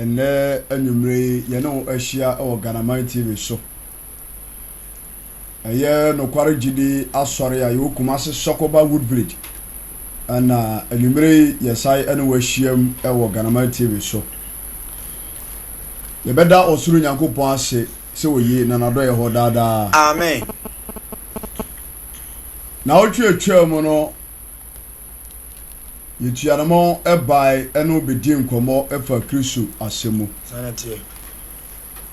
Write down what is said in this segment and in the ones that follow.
Ɛnnɛ anwummere yi, yɛne wo ahyia wɔ Ghanaman TV so. Ɛyɛ nokware gyidi asɔre a yɛwɔ Kumasi Sɔkɔba Woodbridge. Ɛna anwummere yi yɛsan ne wo ahyiam wɔ Ghanaman TV so. Yɛbɛda ɔsoro Nyankopɔn ase sɛ oye na n'adɔeɛ hɔ daa daa. Amen. Naawɔtwe atwaa mu no, Yɛtuanamɔn bae ne wo bɛdii nkɔmmɔ fa Kristo asɛm mu.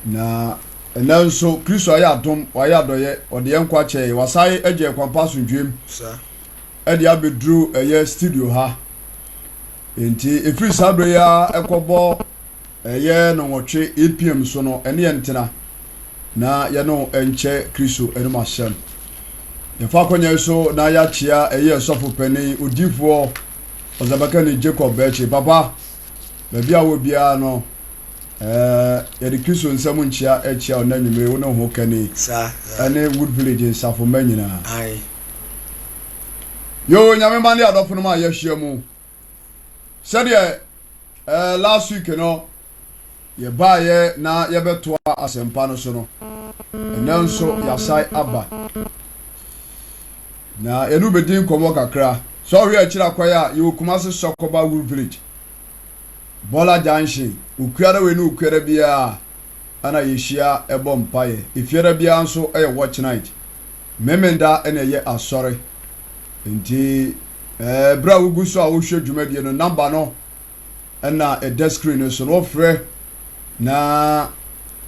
Na ɛnɛ nso Kristo ayɛ adom, wayɛ adɔyɛ, ɔde yɛn nkwa kyɛ yɛn, wasan agye yɛn kwampa asomdwoeɛ mu ɛde abɛduru ɛyɛ studio ha. Enti ɛfiri saa berɛ yi ara ɛkɔbɔ ɛyɛ nnɔnwɔtwe 8 pm so no, ɛne yɛn ntena na yɛne wo nkyɛ Kristo anom asɛm. Yɛfa akɔnya yi so na yɛakyea ɛyɛ sɔfo panin, odiifoɔ ɔsɛmpakani Jacob Bɛkye. Papa, baabi a wɔ biara no, ɛɛ yɛde Kristo nsɛm nkyea ɛkyea ɔnna nwummere wo ne ho kani ɛne Wood Village nsafo mma nyinaa. Yoo, nyame ma ne adɔfo no ma yɛahyia mu. Sɛdeɛ eh, last week no yɛbaeɛ na yɛbɛtoa asɛmpa no so no, ɛnɛ nso yɛasan aba. Na yɛne bɛdi nkɔmmɔ kakra. Sɛ ɔhwɛ akyiri akwan a, yɛwɔ Kumasi Sɔkɔba Wood Village, Bɔla Junction, Okuara wei ne Okuara biara ɛna yɛhyia ɛbɔ mpaeɛ. Efiara biara nso ɛyɛ watch night. Memenda ɛna ɛyɛ asɔre. Nti ɛɛ berɛ a wogu so a wohwɛ dwumadie no namba no ɛna ɛda screen no so no wofrɛ na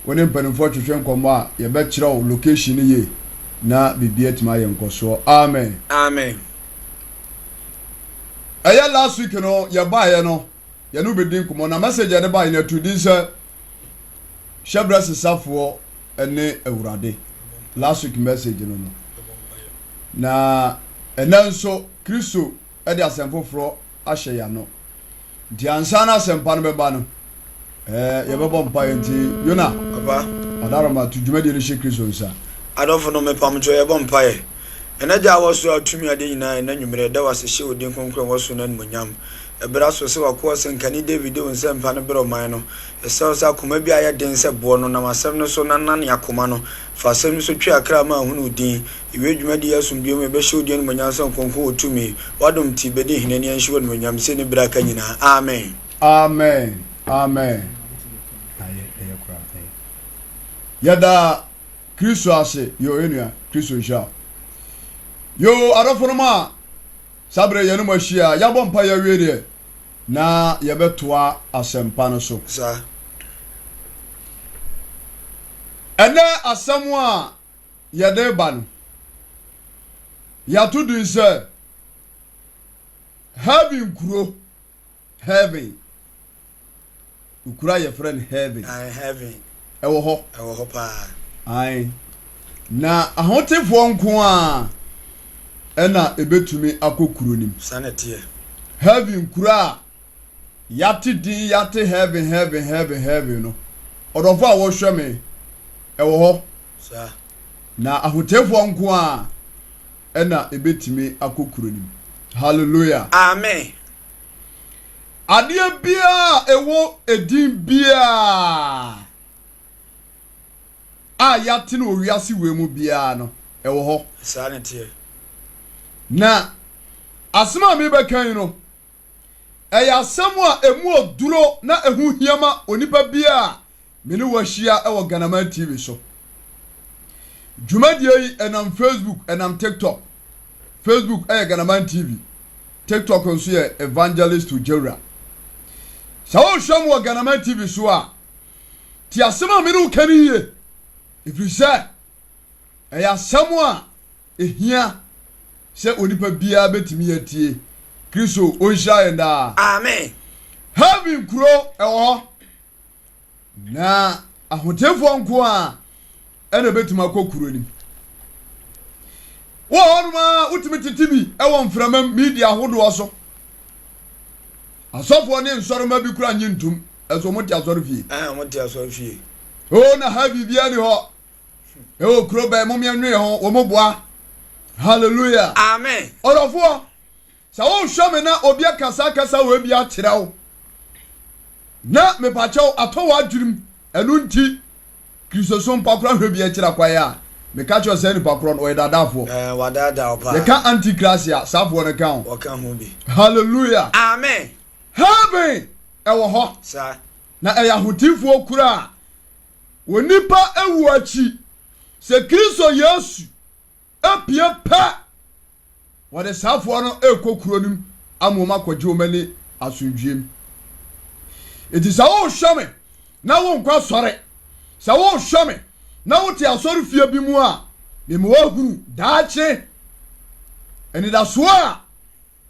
wo ne mpanimfoɔ twetwe nkɔmmɔ a yɛbɛkyerɛ wo location no yie na biribi atumi ayɛ nkɔsoɔ. Amen. Amen. Ɛyɛ last week no yɛbaeɛ no yɛne wo bɛdi nkɔmmɔ na message yɛde baeɛ no ato din sɛ hyɛbrɛ sesafoɔ ne awurade last week message no no na ɛnɛ nso kristo de asɛm foforɔ ahyɛ yɛn ano nti ansa na asɛmpa no bɛba no ɛɛ yɛbɛbɔ mpaeɛ nti yona ɔdaroma to dwumadie no hyɛ kristo nsa. Adɔfo no mepamkyɛw yɛbɔ mpaeɛ. Yɛn Agya a wɔ soro a tumi ade nyinaa ɛnɛ anwummerɛ yɛda wo ase hyɛ wo din kronkron a ɛwɔ soro no animuonyam. Ɛberɛ aso sɛ w'akoa ɔsɛnkani David de wo nsɛmpa no brɛ ɔman no. Yɛsrɛ wo sɛ akoma bi a ayɛ den sɛ boɔ no, nam asɛm no so na nane akoma no. Fa asɛm no so twe akra ma ahunu wo din. Yɛwie dwumadie yi asomdwoeɛ mu, yɛbɛhyɛ wo din animuonyam sɛ nkronkron wɔ tumi. W'adom nti, bɛdi hene ne yɛnhyɛ wo animuonyam sei ne berɛ a aka nyinaa. Amen. Amen amen ayɛ ɛyɛ koraa ɛyɛ yɛda Kristo ase yoo enua Kristo nhyira wo yoo adɔfo no ma saa berɛ yɛne mo ahyia yɛabɔ mpa yɛawie deɛ na yɛbɛtoa asɛmpa no so. Saa. Ɛnɛ asɛm a yɛde ba no, yɛato din sɛ Heaven kuro, heaven. Kuro a yɛfrɛ no heaven. Ae, heaven. Ɛwɔ hɔ. Ɛwɔ hɔ paa. Ae. Na ahotefoɔ nko a ɛna ɛbɛtumi akɔ kuro no mu. Saa na ɛteɛ. Heaven kuro a yɛate din yɛate heaven heaven heaven heaven no, ɔdɔfo a wɔhwɛ me, ɛwɔ hɔ. Saa. Na ahotefoɔ nko a ɛna ɛbɛtumi akɔ kuro no mu. Hallelujah. Amen. Adeɛ biara a ɛwɔ edin biara a yɛate no wɔ wiase wei mu biara no, ɛwɔ hɔ. Saa na ɛteɛ. Na asɛm a merebɛka yi no, ɛyɛ asɛm a ɛmu ɔduro na ɛho hia ma onipa biara a me ne wo ahyia wɔ Ghanaman TV so. Dwumadie yi ɛnam Facebook, ɛnam TikTok. Facebook ɛyɛ Ghanaman TV, TikTok nso yɛ Evangelist Ojawura. Sɛ wohwɛ mu wɔ Ghanaman TV so a, te asɛm a me ne wo ka no yie, ɛfiri sɛ ɛyɛ asɛm a ɛhia sɛ onipa biara bɛtumi atie. Kristo ɔnhyira yɛn daa. Amen. Heaven kuro ɛwɔ hɔ. Na ahotefoɔ nko a ɛna ɛbɛtumi akɔ kuro no mu. Wɔ hɔnom a wotumi tete bi wɔ mframa mu media ahodoɔ so. Asɔfoɔ ne nsɔrema bi kura nye ntum ɛso wɔn te asɔre fie. Ɛn wɔn te asɔre fie. O na ha biribiara ni hɔ. Ɛwɔ kuro bɛn mo mmiɛnwe ho wɔn boa. Hallelujah. Amen. Ɔdɔfoɔ. Sɛ wohwɛ me na obi aka saa kasa wei bi akyerɛ wo. Na mepakyɛw atɔ w'adwenem, ɛno nti Kristosom pa koraa hwɛ bi akyira kwan a, meka kyerɛ wo saa nipa korɔ no ɔyɛ daadaafoɔ. Ɛɛ, wadaadaa wo paa. Yɛka antichrist a, saafoɔ no ka ho. Wɔka ho bi. Hallelujah. Amen. Heaven ɛwɔ hɔ. Saa. Na ɛyɛ ahotefoɔ kuro a onipa awu akyi sɛ Kristo Yesu apue pɛ, wɔde saafoɔ no rekɔ kuro no mu ama wɔn akɔgye wɔn ani asomdwoeɛ mu. Enti sɛ wohwɛ me na wonkɔ asɔre, sɛ wohwɛ me na wote asɔre fie bi mu a, mema woahunu daakye anidasoɔ a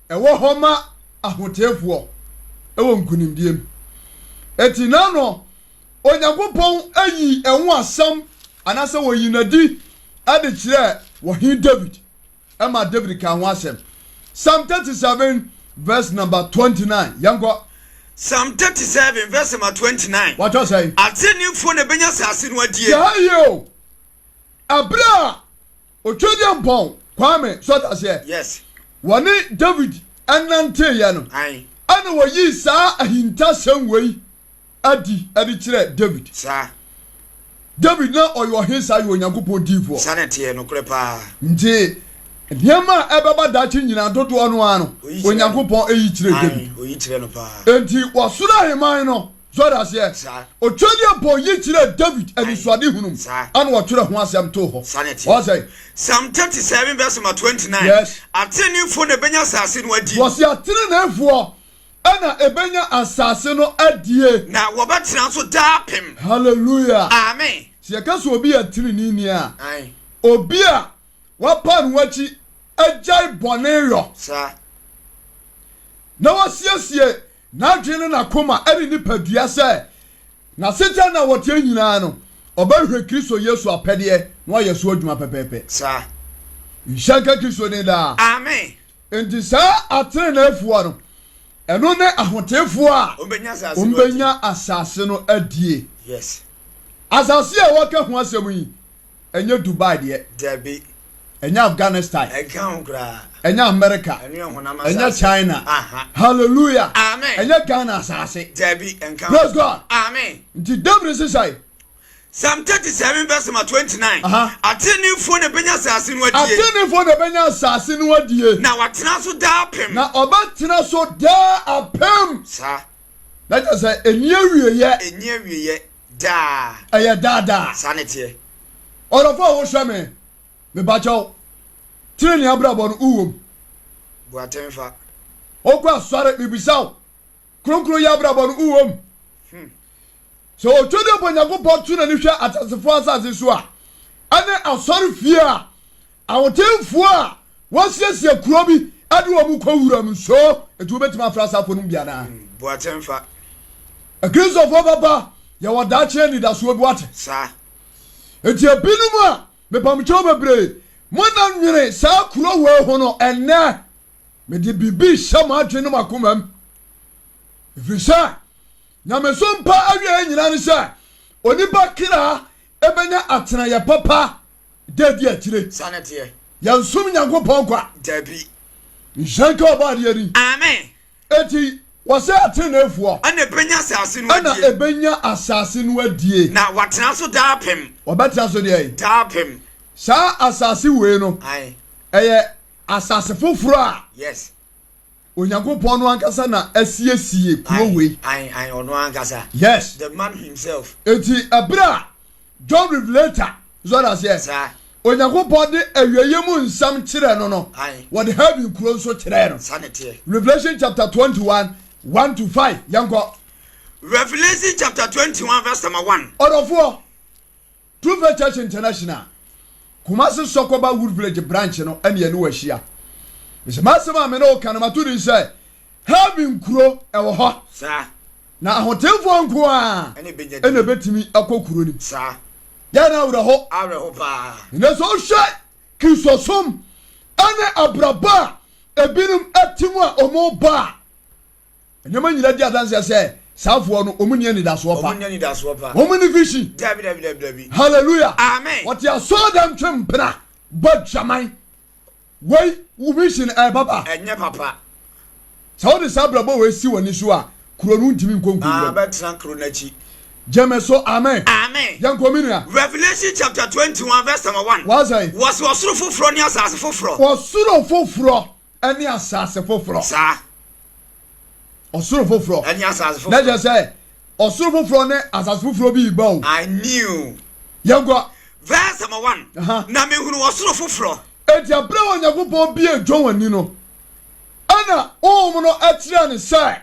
ɛwɔ hɔ ma ahoteefoɔ wɔ nkonimdie mu. Enti na no Onyankopɔn ayi ɛho asɛm anaasɛ wɔyi no adi de kyerɛɛ ɔhene David ma David kaa ho asɛm. Psalm 37 verse number 29. Yɛnkɔ. Psalm 37 verse number 29. Wɔatwerɛ sɛn? Ateneneefoɔ na ɛbɛnya asase no adie. Yɛ ha yie o. Ɛberɛ a Otwedeɛmpɔn Kwame, so ɔte aseɛ? Yes. Wɔne David nanteeɛ no, Ae. ɛna wɔyii saa ahintasɛm wei adi de kyerɛɛ David. Saa. David na ɔyɛ ɔhene saa yɛ Onyankopɔn diifoɔ. Saa na ɛteɛ, nokorɛ paa. Nti nneɛma a ɛbɛba daakye nyinaa dodoɔ no ara no, Oyi kyerɛ no. Onyankopɔn yi kyerɛɛ David. Ae, oyi kyerɛ no paa. Enti ɔsoro ahemman no, so ɔte aseɛ? Saa. Otwadeɛmpɔn yi kyerɛɛ David anisoadehunu mu, Saa. ɛna ɔtwerɛ ho asɛm too hɔ. Saa na ɛteɛ. Ɔsɛ. Psalm 37 verse number 29. Yes. Ateneneefoɔ na ɛbɛnya asase no adi. Wɔse ateneneefoɔ na ɛbɛnya asase no adie. Na wɔbɛtena so daapem. Hallelujah. Amen. Sɛ yɛka sɛ obi yɛ teneneeni a, Ae. obi a wapa ne ho akyi agyae bɔne yɔ. Saa. Na wasiesie n'adwene ne n'akoma ne nipadua sɛ n'asetena na wɔteɛ nyinaa no, ɔbɛhwehwɛ Kristo Yesu apɛdeɛ na wayɛ so adwuma pɛpɛɛpɛ. Saa. Nhyira nka Kristo din daa. Amen. Enti saa ateneneefoɔ no, ɛno ne ahoteefoɔ a wɔbɛnya asase no adie. Yes. Asase a wɔka ho asɛm yi, ɛnyɛ Dubai deɛ. Dabi. Ɛnyɛ Afghanistan. Ɛnka ho koraa. Ɛnyɛ America. Ɛno yɛ honam asase. Ɛnyɛ China. Aha. Hallelujah. Amen. Ɛnyɛ Ghana asase. Dabi, ɛnka ho. Praise God. Amen. Nti David sesae. Psalm 37 verse number 29. Aha. Ateneneefoɔ na ɛbɛnya asase no adie. Ateneneefoɔ na ɛbɛnya asase no adie. Na wɔatena so daa apem. Na ɔbɛtena so daa apem. Saa. Na kyerɛ sɛ ɛnni awieɛ. Ɛnni awieɛ daa. Ɛyɛ daa daa. Saa na ɛteɛ. Ɔdɔfo a wohwɛ me, mebakyɛw, tenenee abrabɔ no wowɔ mu. Bu atɛnfa. Wokɔ asɔre, mebisa wo, Kronkronyɛ abrabɔ no wowɔ mu. Sɛ Otwedeɛfo Nyankopɔn to n'ani hwɛ ateasefoɔ asase so a, ɛne asɔrefie a ahotefoɔ a wɔasiesie kuro bi de wɔn kɔ wuram nso, enti wobɛtumi afra asafo no mu bi anaa? Boatɛmfa. Akristofoɔ papa, yɛwɔ daakye anidasoɔ bi wate. Saa. Enti ebinom a mepamkyɛw bebree, mo na nwene saa kuro wei ho no ɛnnɛ. Mede biribi rehyɛ mo adwene ne mo akomam, ɛfiri sɛ nyamesom pa awieɛ nyinaa ne sɛ onipa kra bɛnya atenaeɛ papa da adi akyire. Saa na ɛteɛ. Yɛnsom Nyankopɔn kwa. Dabi. Nhyira nka Ɔbɔadeɛ din. Amen. Enti wɔsɛ ateneneefoɔ. Ɛna ɛbɛnya asase no Ɛna adie. ɛbɛnya asase no adie. Na wɔatena so daapem. Wɔbɛtena so deɛ? Daapem. Saa asase wei no, Ae. ɛyɛ asase foforɔ a Yes. Onyankopɔn no ankasa na asiesie kuro wei. Ae, ae, ɔno ankasa. Yes. The man himself. Enti ɛberɛ a John Revelator, so ɔda aseɛ? Saa. Onyankopɔn de awieeɛ mu nsɛm kyerɛɛ no no, Ae. wɔde heaven kuro nso kyerɛɛ no. Saa na ɛteɛ. Revelation chapter 21, 1 to 5. Yɛnkɔ. Revelation chapter 21 verse number 1. Ɔdɔfoɔ, True Faith Church International, Kumasi Sɔkɔba Wood Village branch no ɛne yɛne wo ahyia. Mesɛ m'asɛm a me ne wo ka no mato din sɛ Heaven kuro ɛwɔ hɔ. Saa. Na ahotefoɔ nko a Ɛna ɛbɛnya ɛna ɛbɛtumi akɔ kuro no mu. Saa. Yɛn na awerɛho. Awerɛho paa. Ɛnɛ sɛ wohwɛ Kristosom ɛne abrabɔ a ebinom ɛte mu a wɔn ba a Nneɛma nyinaa di adanseɛ sɛ saa afoɔ no wɔn nni anidasoɔ pa. Wɔn nni anidasoɔ pa. Wɔn nni vision. Dabi dabi dabi dabi. Hallelujah. Amen. Wɔte asɔɔdɛm twe mpena bɔ dwaman. Wei wo vision ɛyɛ papa? Ɛnyɛ papa. Sɛ wode saa abrabɔ wei si w'ani so a, Kuro no ntumi nkɔ nkowura Ah, mu. bɛtena kuro no akyi. Gyeme so amen. Amen. Yɛnkɔ me nua. Revelation chapter 21 verse number 1. Wasɛn. Wɔsi ɔsoro foforɔ ne asase foforɔ. Ɔsoro foforɔ ne asase foforɔ. Saa. Ɔsoro foforɔ. Ɛne asase foforɔ. Na kyerɛ sɛ ɔsoro foforɔ ne asase foforɔ bi reba o. I knew. Yɛnkɔ. Verse number 1. Aha. Na mehunu ɔsoro foforɔ. Enti ɛberɛ a Onyankopɔn bie John ani no, ɛna Honhom no kyerɛɛ no sɛ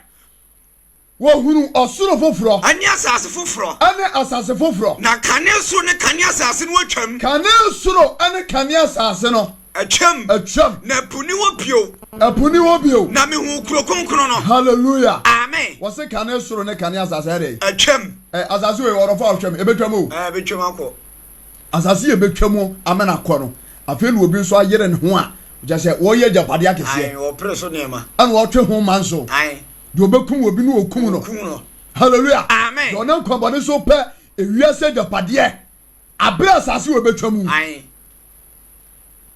wɔhunu ɔsoro foforɔ. Ɛne asase foforɔ. Ɛne asase foforɔ. Na kane soro ne kane asase no atwam. Kane soro ne kane asase no. Atwam. Atwam. Na ɛpo nni hɔ bio. Ɛpo nni hɔ bio. Na mehuu kuro kronkron no. Hallelujah. Amen. Wɔse kane soro ne kane asase ɛdɛn? Atwam. Ɛ asase wei ɔdɔfo a ɔhwɛ me ebetwam o. Ɛɛ ebetwam akɔ. Asase yɛ betwam amena akɔ no afei na obi nso ayere ne ho a kyerɛ sɛ wɔyɛ agyapadeɛ akɛseɛ. Ae wɔpere so nneɛma. Ɛna ɔtwe ho ma nso. Ae. Deɛ ɔbɛkum obi no ɔkum no. Ɔkum no. Hallelujah. Amen. Deɛ ɔnam kwanbɔne so pɛ ewiase agyapadeɛ abere asase wɔ betwa mu. Ae.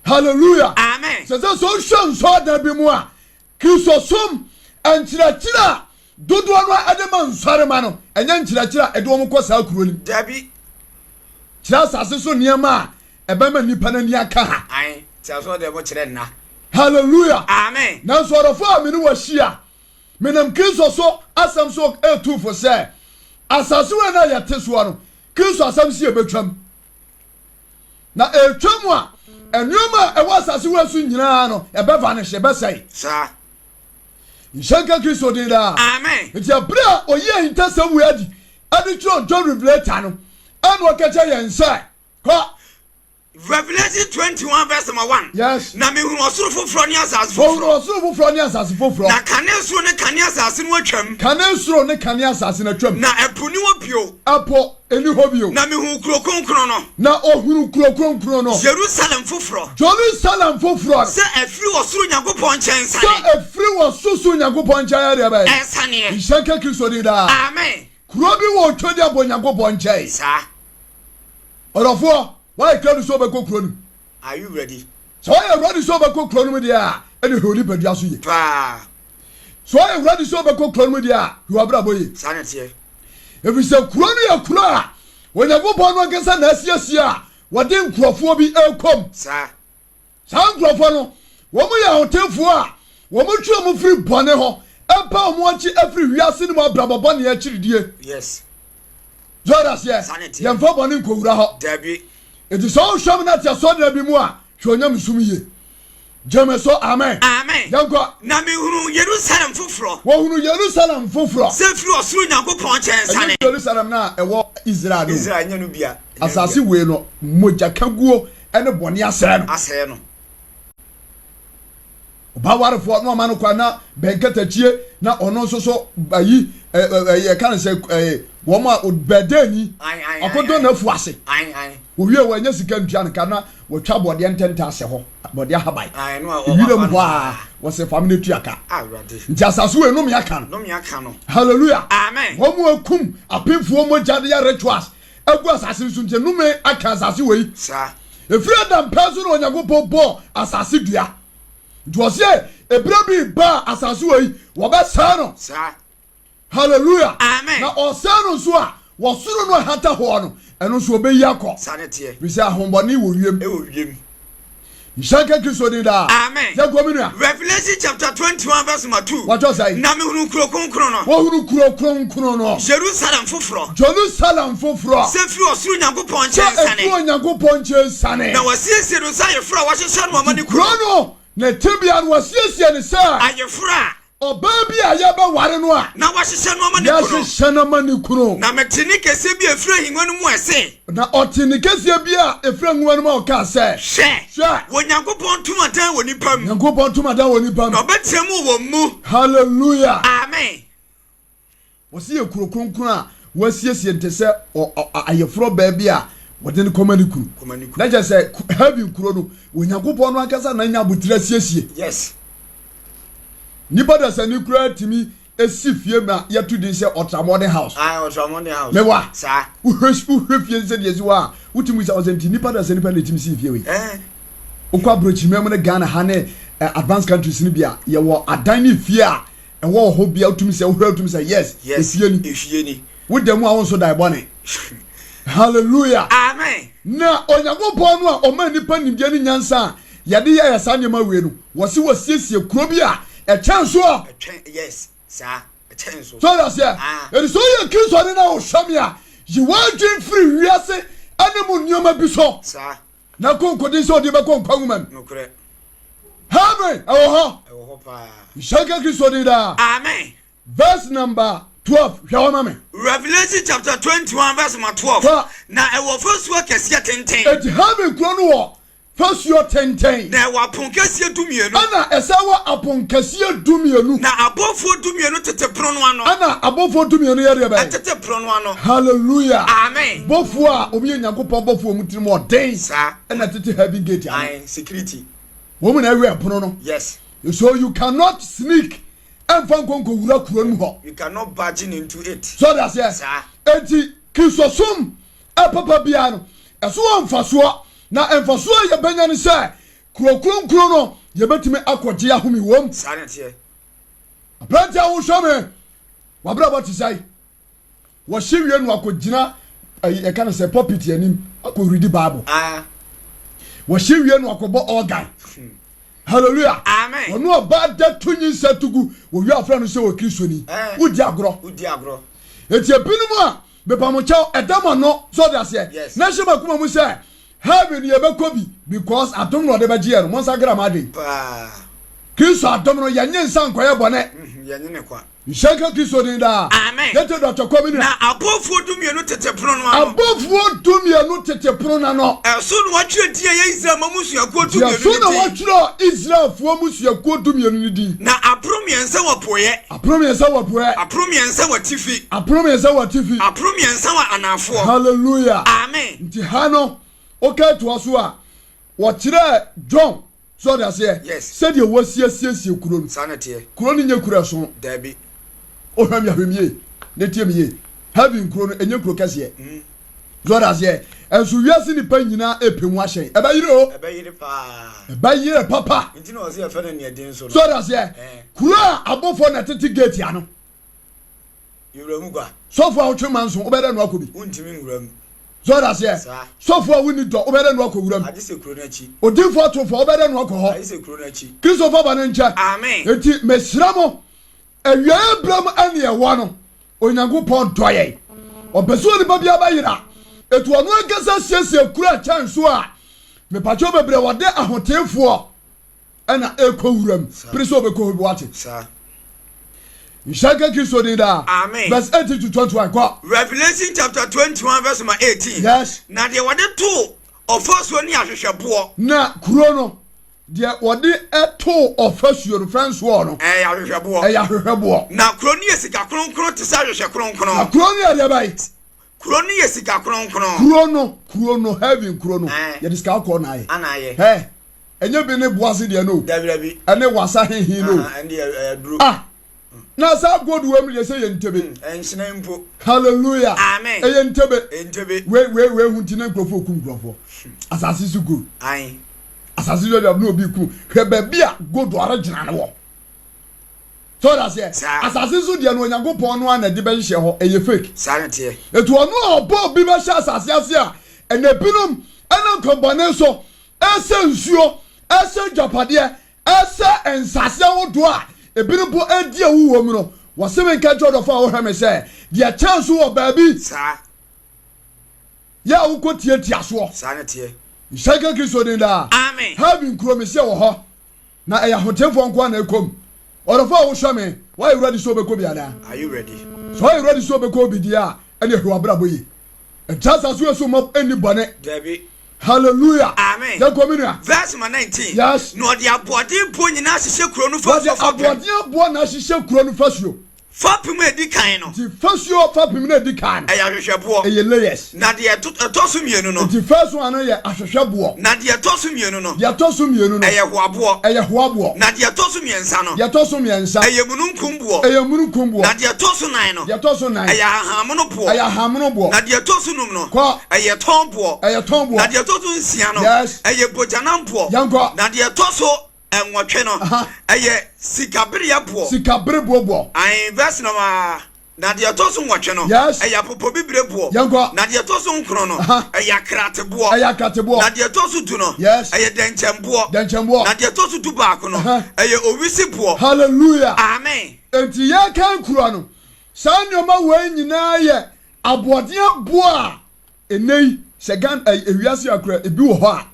Hallelujah. Amen. Sɛ sɛ sɛ ɔhwɛ nsɔɔdan bi mu a Kristosom nkyerɛkyerɛ a dodoɔ no ara de ma nsɔremma no, ɛnyɛ nkyerɛkyerɛ a ɛde wɔn kɔ saa kuro no mu. Dabi. Kyerɛ asase so nneɛma a ɛbɛma nnipa no ani aka ha. Ae, te asɔre dɛm kyerɛ nna. Hallelujah. Amen. Nanso ɔdɔfo a me ne wo ahyia, menam Kristo so asɛm so retu fo sɛ, asase wei no a yɛte soɔ no, Kristo asɛm si yɛbɛtwam. Na ɛretwa mu a, nneɛma a ɛwɔ asase wei so nyinaa no, ɛbɛvanish, ɛbɛsɛe. Saa. Nhyɛ nka Kristo din daa. Amen. Nti ɛberɛ a ɔyi ahintasɛm wei adi ɛde kyerɛ John Revelator no, ɛna ɔka kyerɛ yɛn sɛ, kɔ. Revelation 21 verse number 1. Yes. Na mehunu ɔsoro foforɔ ne asase foforɔ. Ɔhunu ɔsoro foforɔ ne asase foforɔ. Na kane soro ne kane asase no atwam. Kane soro ne kane asase no atwam. Na ɛpo ni hɔ bio. Ɛpo nni hɔ bio. Na mehuu kuro kronkron no. Na ɔhunuu kuro kronkron no. Yerusalem foforɔ. Jerusalem foforɔ no. Sɛ ɛfiri ɔsoro Nyankopɔn nkyɛn resiane. Sɛ ɛfiri ɔsorosoro Nyankopɔn nkyɛn ɛdeɛ bɛn? Ɛresaneɛ. Nhyira nka Kristo din daa. Amen. Kuro bi wɔ Otwedeɛ Nyankopɔn nkyɛn. Saa. Ɔdɔfoɔ, woayɛ krado sɛ wobɛkɔ kuro no mu? Are you ready? Sɛ woayɛ ready sɛ wobɛkɔ kuro no mu deɛ a, ɛne hwɛ wo nipadua so yie. Paa. Sɛ woayɛ ready sɛ wobɛkɔ kuro no mu deɛ a, hwɛ w'abrabɔ yie. Saa na ɛteɛ. Ɛfiri sɛ kuro no yɛ kuro a Onyankopɔn no ankasa na asiesie a wɔde nkurɔfoɔ bi rekɔ mu. Saa. Saa nkurɔfoɔ no, wɔn yɛ ahotefoɔ a wɔtwe wɔn firi bɔne ho, ɛpa wɔn akyi afiri wiase no mu abrabɔ bɔne akyiridie. Yes. So ɔda aseɛ? Saa na ɛteɛ. Yɛmfa bɔne nkɔwura hɔ. Dabi. Enti sɛ wohwɛ me na te asɔredan bi mu a, hwɛ onyamesom yie. Gye me so, amen. Amen. Yɛnkɔ. Na mehunuu Yerusalem foforɔ. Wɔhunuu Yerusalem foforɔ. Sɛ ɛfiri ɔsoro Nyankopɔn nkyɛn Ɛnyɛ resiane. Yerusalem no a ɛwɔ Israel no o. Israel nyɛ no bia. Asase wei no, mogyakaguo ne bɔne asɛe no. Asɛe no. Ɔbaa warefoɔ na ɔma no kwan na bɛnkatakyie na ɔno nso so ayi ɛka no sɛ wɔn a bɛdɛni ɔkɔdɔ n'afu ase owie wɔ ɛnyɛ sika ntua no ka na wɔtwa bɔdeɛ ntɛntɛ asɛ hɔ bɔdeɛ ahaban ewira mu hɔ a wɔsɛ fam no tua ka nti asase wɔ enome aka no hallelujah amen wɔn mu akum apemfoɔ mogya de yɛ rituals agu asase no so nti nnome aka asase wei. Ɛfiri Adam pɛn so na Onyankopɔn bɔɔ asase dua. Nti ɔseɛ ɛberɛ bi ba a asase wei wɔbɛsɛe no. Hallelujah. Amen. Na ɔsɛe no nso a wɔsoro no ahata hɔ no ɛno nso ɔbɛyi akɔ. Firi sɛ ahombɔne wɔ wiem. Ɛwɔ wiem. Nhyira nka Kristo din daa. Amen. Yɛnkɔ me nua. Revelation chapter 21 verse number 2. Wɔtɔ sɛn? Na mehunu kuro kronkron no. Wɔhunu kuro kronkron no. Jerusalem foforɔ. Jerusalem foforɔ. Sɛ firi ɔsoro Nyankopɔn nkyɛn Sɛ siane. ɛfiri Onyankopɔn nkyɛn siane. Na wɔasiesie no sɛ ayeforɔ a wɔahyehyɛ no ama ne kunu. Kuro no, ne tebea no, wɔasiesie no sɛ. Ayeforɔ a. Ɔbaa bi a yɛbɛware no a. Na wɔahyehyɛ no ama ne kunu. Yɛahyehyɛ no ama ne kunu. Na metee nne kɛseɛ bi a ɛfiri ahennwa no mu a ɛse. Na ɔtee nne kɛseɛ bi a ɛfiri ahennwa no mu a ɔkaa sɛ. Hwɛ! Hwɛ! Onyankopɔn ntomadan wɔ nnipa mu. Nyankopɔn ntomadan wɔ nnipa mu. Na ɔbɛtena mu wɔ wɔn mu. Hallelujah! Amen! Wɔsi yɛ kuro kronkron a wɔasiesie no te sɛ ayeforɔ baa bi a wɔde no kɔma ne kunu. Na kyerɛ sɛ heaven kuro no, Onyankopɔn no ankasa na anya abotire asiesie. Yes. Nipa dasani koraa tumi esi fie ma yɛto din sɛ ultramodern house. Ah, ultramodern house. Mewa. Saa. Wohwɛ wohwɛ fie sɛ deɛ esi hɔ a, wotumi sɛ ɔsɛ nti nipa dasani pɛ na etumi si fie wei. Eh. Wokɔ aburokyimɛ mu ne Ghana ha ne eh, advanced countries no bi a, yɛwɔ adan ne fie a. ɛwɔ wɔ hɔ bia wotumi sɛ wohwɛ wotumi sɛ yes, Yes, efie ni. efie ni. Woda mu a wo nso dae bɔne. Hallelujah. Amen. Na Onyankopɔn no a ɔma nnipa nimdeɛ ne nyansa a yɛde yɛyɛ saa nneɛma wei no, wɔse wɔsiesie kuro bi a ɛkyɛn soɔ. Ɛtwɛn, yes, saa, ɛkyɛn so. So ɔde aseɛ? Ah. Ɛti sɛ woyɛ Kristoni na wohwɛ me a, yi w'adwene firi wiase ne mu nneɛma bi so. Saa. Na kɔ nkoden sɛ ɔde bɛkɔ nkwa nwoma mu. Nokorɛ. Heaven, ɛwɔ hɔ. Ɛwɔ hɔ paa. Nhyɛ nka Kristo din daa. Amen. Verse number 12, hwɛ hɔ ma me. Revelation chapter 21 verse number 12. Kɔ. Na ɛwɔ fasuo kɛseɛ tenten. Eti heaven kuro no wɔ fasuo tenten. Na ɛwɔ aponkɛseɛ dumienu. Ɛna ɛsɛ wɔ aponkɛseɛ dumienu. Na abɔfoɔ dumienu tete pono no ano. Ɛna abɔfoɔ dumienu yɛ deɛ bɛn? Ɛtete pono no ano. Hallelujah. Amen. Bɔfoɔ a wɔn yɛ Nyankopɔn bɔfoɔ wɔn tirim ɔden. Saa. Ɛna tete heaven gate ano. Aye, security. Wɔn na ɛwɛ pono no. Yes. So you cannot sneak ɛnfa nkɔ nkɔwura kuro no mu hɔ. You cannot barge into it. So ɔde aseɛ. Saa. Eti Kristosom papa biara no, ɛso wɔ mfasoɔ, na mfasoɔ a yɛbɛnya ne sɛ, kuro kronkron no, yɛbɛtumi akɔgye ahome wom. Saa na ɛteɛ. Aberanteɛ a wohwɛ me, w'abrabɔ te sɛn? Wɔhye wie no akɔgyina ɛyi yɛka no sɛ pulpit anim akɔredi Bible. Ah. Wɔhye wie no akɔbɔ organ. Hallelujah. Amen. Ɔno ɔbaa da to nyinsa to gu wɔwie afrɛ no sɛ wɔ Kristoni. Eh. Wodi agorɔ. Wodi agorɔ. Eti ebinom a mepamokyɛw ɛda mo ano sɛ ɔde aseɛ. Yes. Na hyɛ mo akoma mu sɛ heaven yɛbɛkɔ bi because adom na ɔde bɛgye yɛn no. Monsakra mo adwen. Paa. Kristo adom no yɛnye nsa nkɔyɛ bɔne. Mhm, Yɛnye ne kwa. Nhyira nka Kristo din daa. Amen. Yɛte Dɔkta Kwame nua. Na abɔfoɔ dumienu tete pono no ano. Abɔfoɔ dumienu tete pono no ano. Ɛso na wɔatwerɛ din a ɛyɛ Israel mma mmusuakuo dumienu Ɛso na no din. wɔatwerɛ Israelfoɔ mmusuakuo dumienu no din. Na apono mmiɛnsa wɔ apueeɛ. Apono mmiɛnsa wɔ apueeɛ. Apono mmiɛnsa wɔ atifi. Apono mmiɛnsa wɔ atifi. Apono mmiɛnsa wɔ anaafoɔ. Hallelujah. Amen. Nti ha no, woka toa so a, wɔkyerɛɛ John So ɔde aseɛ? Yes. Sɛdeɛ wɔasiasiesie kuro no. Saa na ɛteɛ. Kuro no nyɛ kuro ɛso. Daabi. Wohwɛ me ahwɛ me yie na tie me yie. Heaven kuro no ɛnyɛ kuro kɛseɛ. Mm. So ɔde aseɛ? Ɛnso wiase nipa nyinaa ɛpɛ mu ahyɛn. Ɛbɛyere o. Ɛbɛyere paa. Ɛbɛyere papa. Nti na ɔsɛ yɛfɛ no neɛ den so no. So ɔde aseɛ? Eh. Kuro a abɔfoɔ na ɛtete gate ano. Yɛwura mu gua. Sɔfo a wotwe manso wobɛyɛ dɛ no akɔ bi. Wontumi nwura mu. So ɔda aseɛ? Saa. Sɔfo a wonni dɔ wobɛyɛ dɛ no akɔ wura mu. Agye sɛ kuro no akyi. Odinfo atofo wobɛyɛ dɛ no akɔ hɔ. Agye sɛ kuro no akyi. Kristofo aba no nkyɛ. Amen. Enti mesrɛ mo, awieɛ berɛ mu ɛne ɛwɔ no, Onyankopɔn dɔ yɛn. Ɔmpɛ sɛ onipa biara bɛyera. Enti ɔno ankasa siesie kuro a ɛkyɛn so a, mepakyɛw bebree wɔde ahoteefoɔ ɛna ɛkɔ wuram pere sɛ ɔbɛkɔ hɔ bi wate nhyɛ nka Kristo din daa. Amen. Verse 18 to 21 kɔ. Revelation chapter 21 verse number 18. Yes. Na deɛ wɔde too ɔfasuo ne ahwehwɛboɔ. Na kuro no deɛ wɔde too ɔfasuo no fɛn soɔ no. Ɛyɛ ahwehwɛboɔ. Ɛyɛ ahwehwɛboɔ. Na kuro no yɛ sika kronkron te sɛ ahwehwɛ kronkron. Na kuro no yɛ deɛ bɛyɛ. Kuro no yɛ sika kronkron. Kuro no, kuro no, heaven kuro no, Ɛɛ. yɛde sika kɔkɔɔ na ayɛ. Ana ayɛ. Hɛ, ɛnyɛ bi ne boase deɛ no o. Dabi dabi. Ɛne wasa hehe no o. Aha, ɛnde ɛyɛ ɛyɛ duro. Ah, na saa gold wei mu deɛ sɛ yɛ ntebe. Ɛnhyena mpo. Hallelujah. Amen. Ɛyɛ ntebe. Ɛyɛ ntebe. Wei wei wei ho nti na nkurɔfoɔ kum nkurɔfoɔ. Asase so gold. Ae. Asase so deɛ na obi kum. Hwɛ baabi a gold ɔregyina no wɔ. So ɔda aseɛ? Saa. Asase so deɛ no Onyankopɔn no ara na ɛde bɛhyehyɛ hɔ, ɛyɛ fake. Saa na ɛteɛ. Eti ɔno a ɔbɔ obi bɛhyɛ asase ase a, ɛna ebinom ɛnam kɔmbɔne so ɛsɛ nsuo, ɛsɛ agyapadeɛ, ɛsɛ nsase ahodoɔ a ebinom mpo ɛredi awu wɔ mu no, wɔse me nka nkyerɛ ɔdɔfo a wohwɛ me sɛ, deɛ ɛkyɛn so wɔ baabi. Saa. Yɛ a wokɔ tiatia soɔ. Saa na ɛteɛ. Nhyira nka Kristo din daa. Amen. Heaven kuro mese wɔ hɔ. Na ɛyɛ ahotefoɔ nko ara na ɛkɔ mu. Ɔdɔfoɔ a wohwɛ me, woayɛ ready sɛ wobɛkɔ bi anaa? Are you ready? Sɛ woayɛ ready sɛ wobɛkɔ bi deɛ a, ɛne hwɛ w'abrabɔ yie. Ntra asase wei so mma ɛnni bɔne. Dabi. Hallelujah. Amen. Yɛnkɔ me nua. Verse number 19. Yes. Na ɔde aboɔden boɔ nyinaa ahyehyɛ kuro no fasuo Wɔde fapem. aboɔden aboɔ na ahyehyɛ kuro no fasuo. Fapem a ɛdi kan no. Nti fasuo fapem no a ɛdi kan no. Ɛyɛ ahwehwɛboɔ. Ɛyɛ layers. Na deɛ ɛtɔ so mmienu no. Nti first one no yɛ ahwehwɛboɔ. Na deɛ ɛtɔ so mmienu no. Deɛ ɛtɔ so mmienu no. Ɛyɛ hoaboɔ. Ɛyɛ hoaboɔ. Na deɛ ɛtɔ so mmiɛnsa no. Deɛ ɛtɔ so mmiɛnsa. Ɛyɛ mununkumboɔ. Ɛyɛ mununkumboɔ. Na deɛ ɛtɔ so nan no. Deɛ ɛtɔ so nan. Ɛyɛ ahahammonoboɔ. Ɛyɛ ahahammonoboɔ. Na deɛ ɛtɔ so num no. Kɔ. Ɛyɛ tɔnboɔ. Ɛyɛ tɔnboɔ. Na deɛ ɛtɔ so nsia no. Yes. Ɛyɛ bogyanamboɔ. Yɛnkɔ. Na deɛ ɛtɔ so. Nwɔtwe no, ɛyɛ sikabereɛ boɔ. Sikabereɛ boɔ. Ae, verse number. Na deɛ ɛtɔ so nwɔtwe no, ɛyɛ apopobibire boɔ. Yɛnkɔ. Na deɛ ɛtɔ so nkron no, ɛyɛ akrateboɔ. Ɛyɛ akrateboɔ. Na deɛ ɛtɔ so du no, ɛyɛ dɛnkyɛmboɔ. Dɛnkyɛmboɔ. Na deɛ ɛtɔ so dubaako no, ɛyɛ owisi boɔ. Hallelujah. Amen. Enti yɛrekan kuro no, saa nneɛma wei nyinaa yɛ aboɔden aboɔ a ɛnnɛ yi sɛ Ghana ɛyi ewiase akora ebi wɔ hɔ a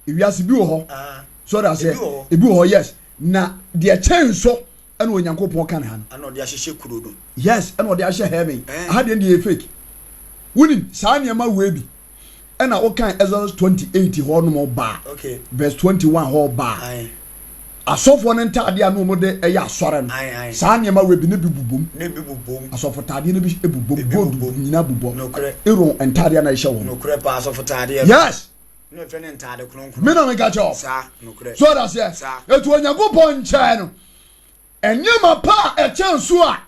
ewiase bi wɔ hɔ so ɔda aseɛ ebi wɔ hɔ yes na deɛ kyɛn so ɛna Onyankopɔn ka ne ha no. Ɛna ɔde ahyehyɛ kuro no. Yes ɛna ɔde ahyɛ heaven aha deɛ deɛ yɛ fake wonim saa nneɛma wei bi ɛna wokan Exodus 28 hɔ nom baa verse 21 hɔ baa asɔfoɔ no ntaadeɛ a na wɔn de ɛyɛ asɔre no saa nneɛma wei bi ne bi bubom asɔfo taadeɛ no bi bubom gold nyinaa bubɔ Aaron ntaadeɛ na ɛhyɛ wɔn nokorɛ paa asɔfo taadeɛ yes ne fɛ ne ntaade kronkron me na meka kyerɛ so ɔda seɛ etu Onyankopɔn nkyɛn no nneɛma pa a ɛkyɛn so a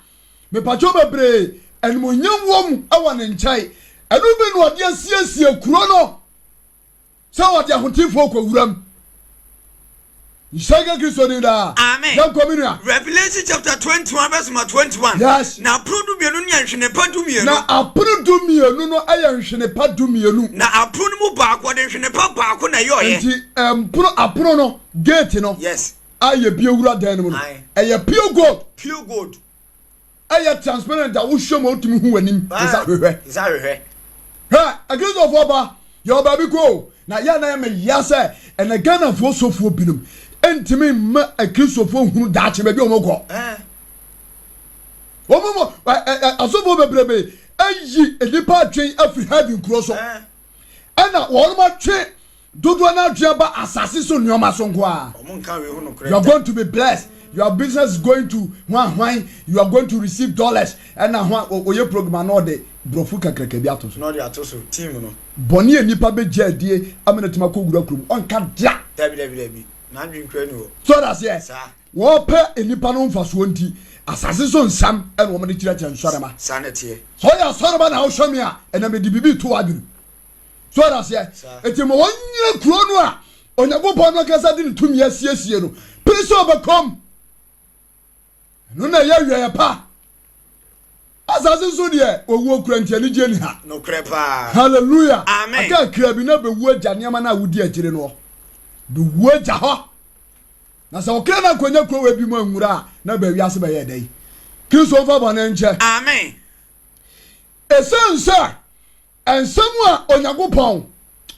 mepatwɛ bebree animuonyam wɔ mu wɔ ne nkyɛn ɛno bi na ɔde asiesie kuro no sɛ ɔde ahotefoɔ kɔ wuram nhyɛ nka Kristo din daa. Amen. Yɛnkɔ me nua. Revelation chapter 21 verse number 21. Yes. Na apono dumienu ne nhwene pa dumienu. Na apono dumienu no yɛ nhwene pa dumienu. Na apono no mu baako ɔde nhwene pa baako na ɛyɔɔyɛ. Nti mpono apono no gate no. Yes. A yɛ bie wura dan no mu no. Ɛyɛ pure gold. Pure gold. Ɛyɛ transparent a wohwɛ mu a wotumi hu w'anim te sɛ ahwehwɛ. Te sɛ ahwehwɛ. Hwɛ, Akristofoɔ ba, yɛwɔ baabi kɔ o. Na yɛ na yɛ me ya sɛ ɛnɛ Ghanafoɔ sɔfoɔ binom ntumi mma Akristofoɔ nhunu daakye baabi a wɔn kɔ. Wɔn mu asɔfoɔ bebrebe ayi nnipa adwen afiri heaven kuro so. Ɛna wɔn atwe Dodoɔ no adwene ba asase so nneɛma so nko ara. You are going to be blessed. Your business is going to hwan hwan. You are going to receive dollars. Ɛna hwan oyɛ program na ɔde borɔfo kakraka bi ato so. Na ɔde ato so team no. Bɔne a nipa bɛgye adie ama no atumi akɔ wura kurom ɔnka da. Dabi dabi dabi. N'adwene kura ni hɔ. So ɔda aseɛ. Saa. Wɔpɛ nnipa no mfasoɔ nti asase so nsɛm ɛna wɔn de kyerɛkyerɛ nsɔrema. Saa na ɛteɛ. Sɛ ɔyɛ asɔreba na ɔhwɛ me a ɛna mede biribi to w'adwene. So ɔda aseɛ? Enti ma wɔnyina kuro no a Onyankopɔn no ankasa de ne tumi asiesie no pere sɛ ɔbɛkɔm. Ɛno na ɛyɛ awieeɛ pa. Asase so deɛ owuo kura nti anigyeɛ ni ha. Nokorɛ paa. Hallelujah. Amen. Aka akra bi na bɛwu agya nneɛma no a wodi akyire no. Bɛwu agya hɔ. Na sɛ ɔkra no akɔnya kuro wɔ bi mu anwura a na baawi ase bɛyɛ dɛn? Kristo mfa bɔne nkyɛ. Amen. Ɛsiane sɛ Nsɛm a Onyankopɔn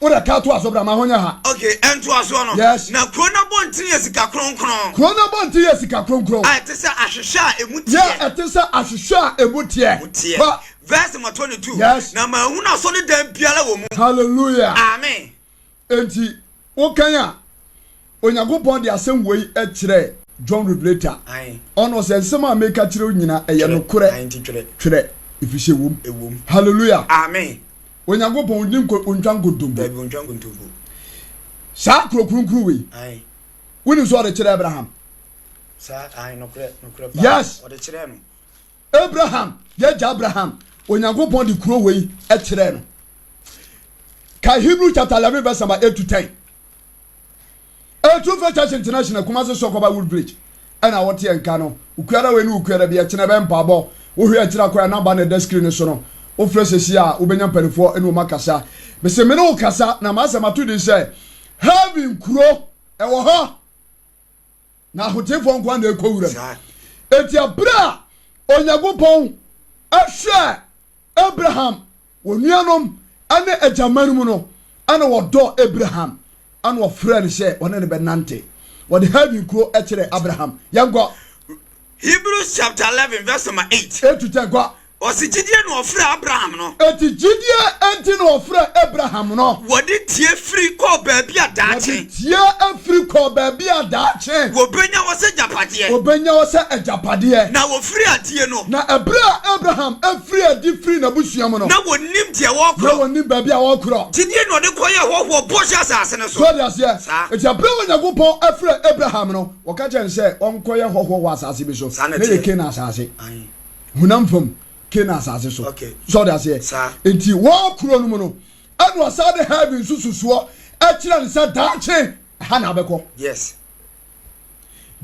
wo dɛ ka toa so bra ma ho nyɛ ha. Ok, ntoasoɔ no. Yes. Na kuro no abɔntene yɛ sika kronkron. Kuro no abɔntene yɛ sika kronkron. A ɛte sɛ ahwehwɛ a emu teɛ. Yɛ ɛte sɛ ahwehwɛ a emu teɛ. Emu teɛ. Kɔ. Verse number 22. Yes. Na manhunu asɔredan biara wɔ mu. Hallelujah. Amen. Enti wokan a, Onyankopɔn de asɛm wei kyerɛɛ John Revelator. Ɔno ɔsɛ nsɛm a meka kyerɛ wo nyina ɛyɛ nokorɛ. Twerɛ, ɛfiri sɛ ɛwom. Hallelujah. Amen. Onyankopɔn ɔnni nko ɔntwa nkontompo. Saa kuro kronkron wei, wonim sɛ ɔde kyerɛ Abraham? Yes. Abraham, yɛagya Abraham, Onyankopɔn de kuro wei kyerɛɛ no. Ka Hebrew chapter 11 verse number 8 to 10. Etumfo Church International, Kumasi Sɔkɔba Wood Village, ɛna wɔte nka no. Okuada wei ne okuada bi ɛkyena bɛ mpaabɔ. Wohwɛ akyiri akɔ a namba na ɛda screen no so no. Wofrɛ sɛsi a wobɛnya mpanimfoɔ ne wɔn akasa. Mese me ne wo kasa na m'asɛm ato din sɛ Heaven kuro ɛwɔ hɔ. Na ahotefoɔ nkoa na ɛkɔ wuram. Enti ɛberɛ a Onyankopɔn hwɛɛ Abraham, wɔn nuanom ne agyaman mu no, ɛna wɔdɔɔ Abraham, ɛna wɔfrɛɛ no sɛ ɔne no bɛnante. Wɔde Heaven kuro kyerɛɛ Abraham. Yɛnkɔ. Hebrews chapter 11 verse number 8. 8 to 10 kɔ. Ɔse gyidie na ɔfrɛɛ Abraham no. Enti gyidie nti na ɔfrɛɛ Abraham no. Wɔde tie firi kɔɔ baabi a daakye. Wɔde tie firi kɔɔ baabi a daakye. Wɔbɛnya hɔ sɛ agyapadeɛ. Wɔbɛnya hɔ sɛ agyapadeɛ. Na wɔfirii adie no. Na ɛberɛ a Abraham firii adi firii n'abusua mu no. Na wɔnnim deɛ wɔrekorɔ. Na wɔnnim baabi a wɔrekorɔ. Gyidie na ɔde kɔyɛɛ hɔhoɔ bɔhyɛ asase no so. So wote aseɛ? Saa. Enti ɛberɛ a Onyankopɔn frɛɛ Abraham no, wɔka kyerɛɛ no sɛ ɔnkɔyɛ hɔhoɔ wɔ asase bi so. Saa na Na ɛyɛ ɛteɛ. Kanaan asase. Ae. Honam fam Kanaan asase so. Okay. So ɔde aseɛ? Saa. Enti wɔ kuro no mu no, ɛna ɔsan de heaven nsususoɔ kyerɛ no sɛ daakye ɛha na abɛkɔ. Yes.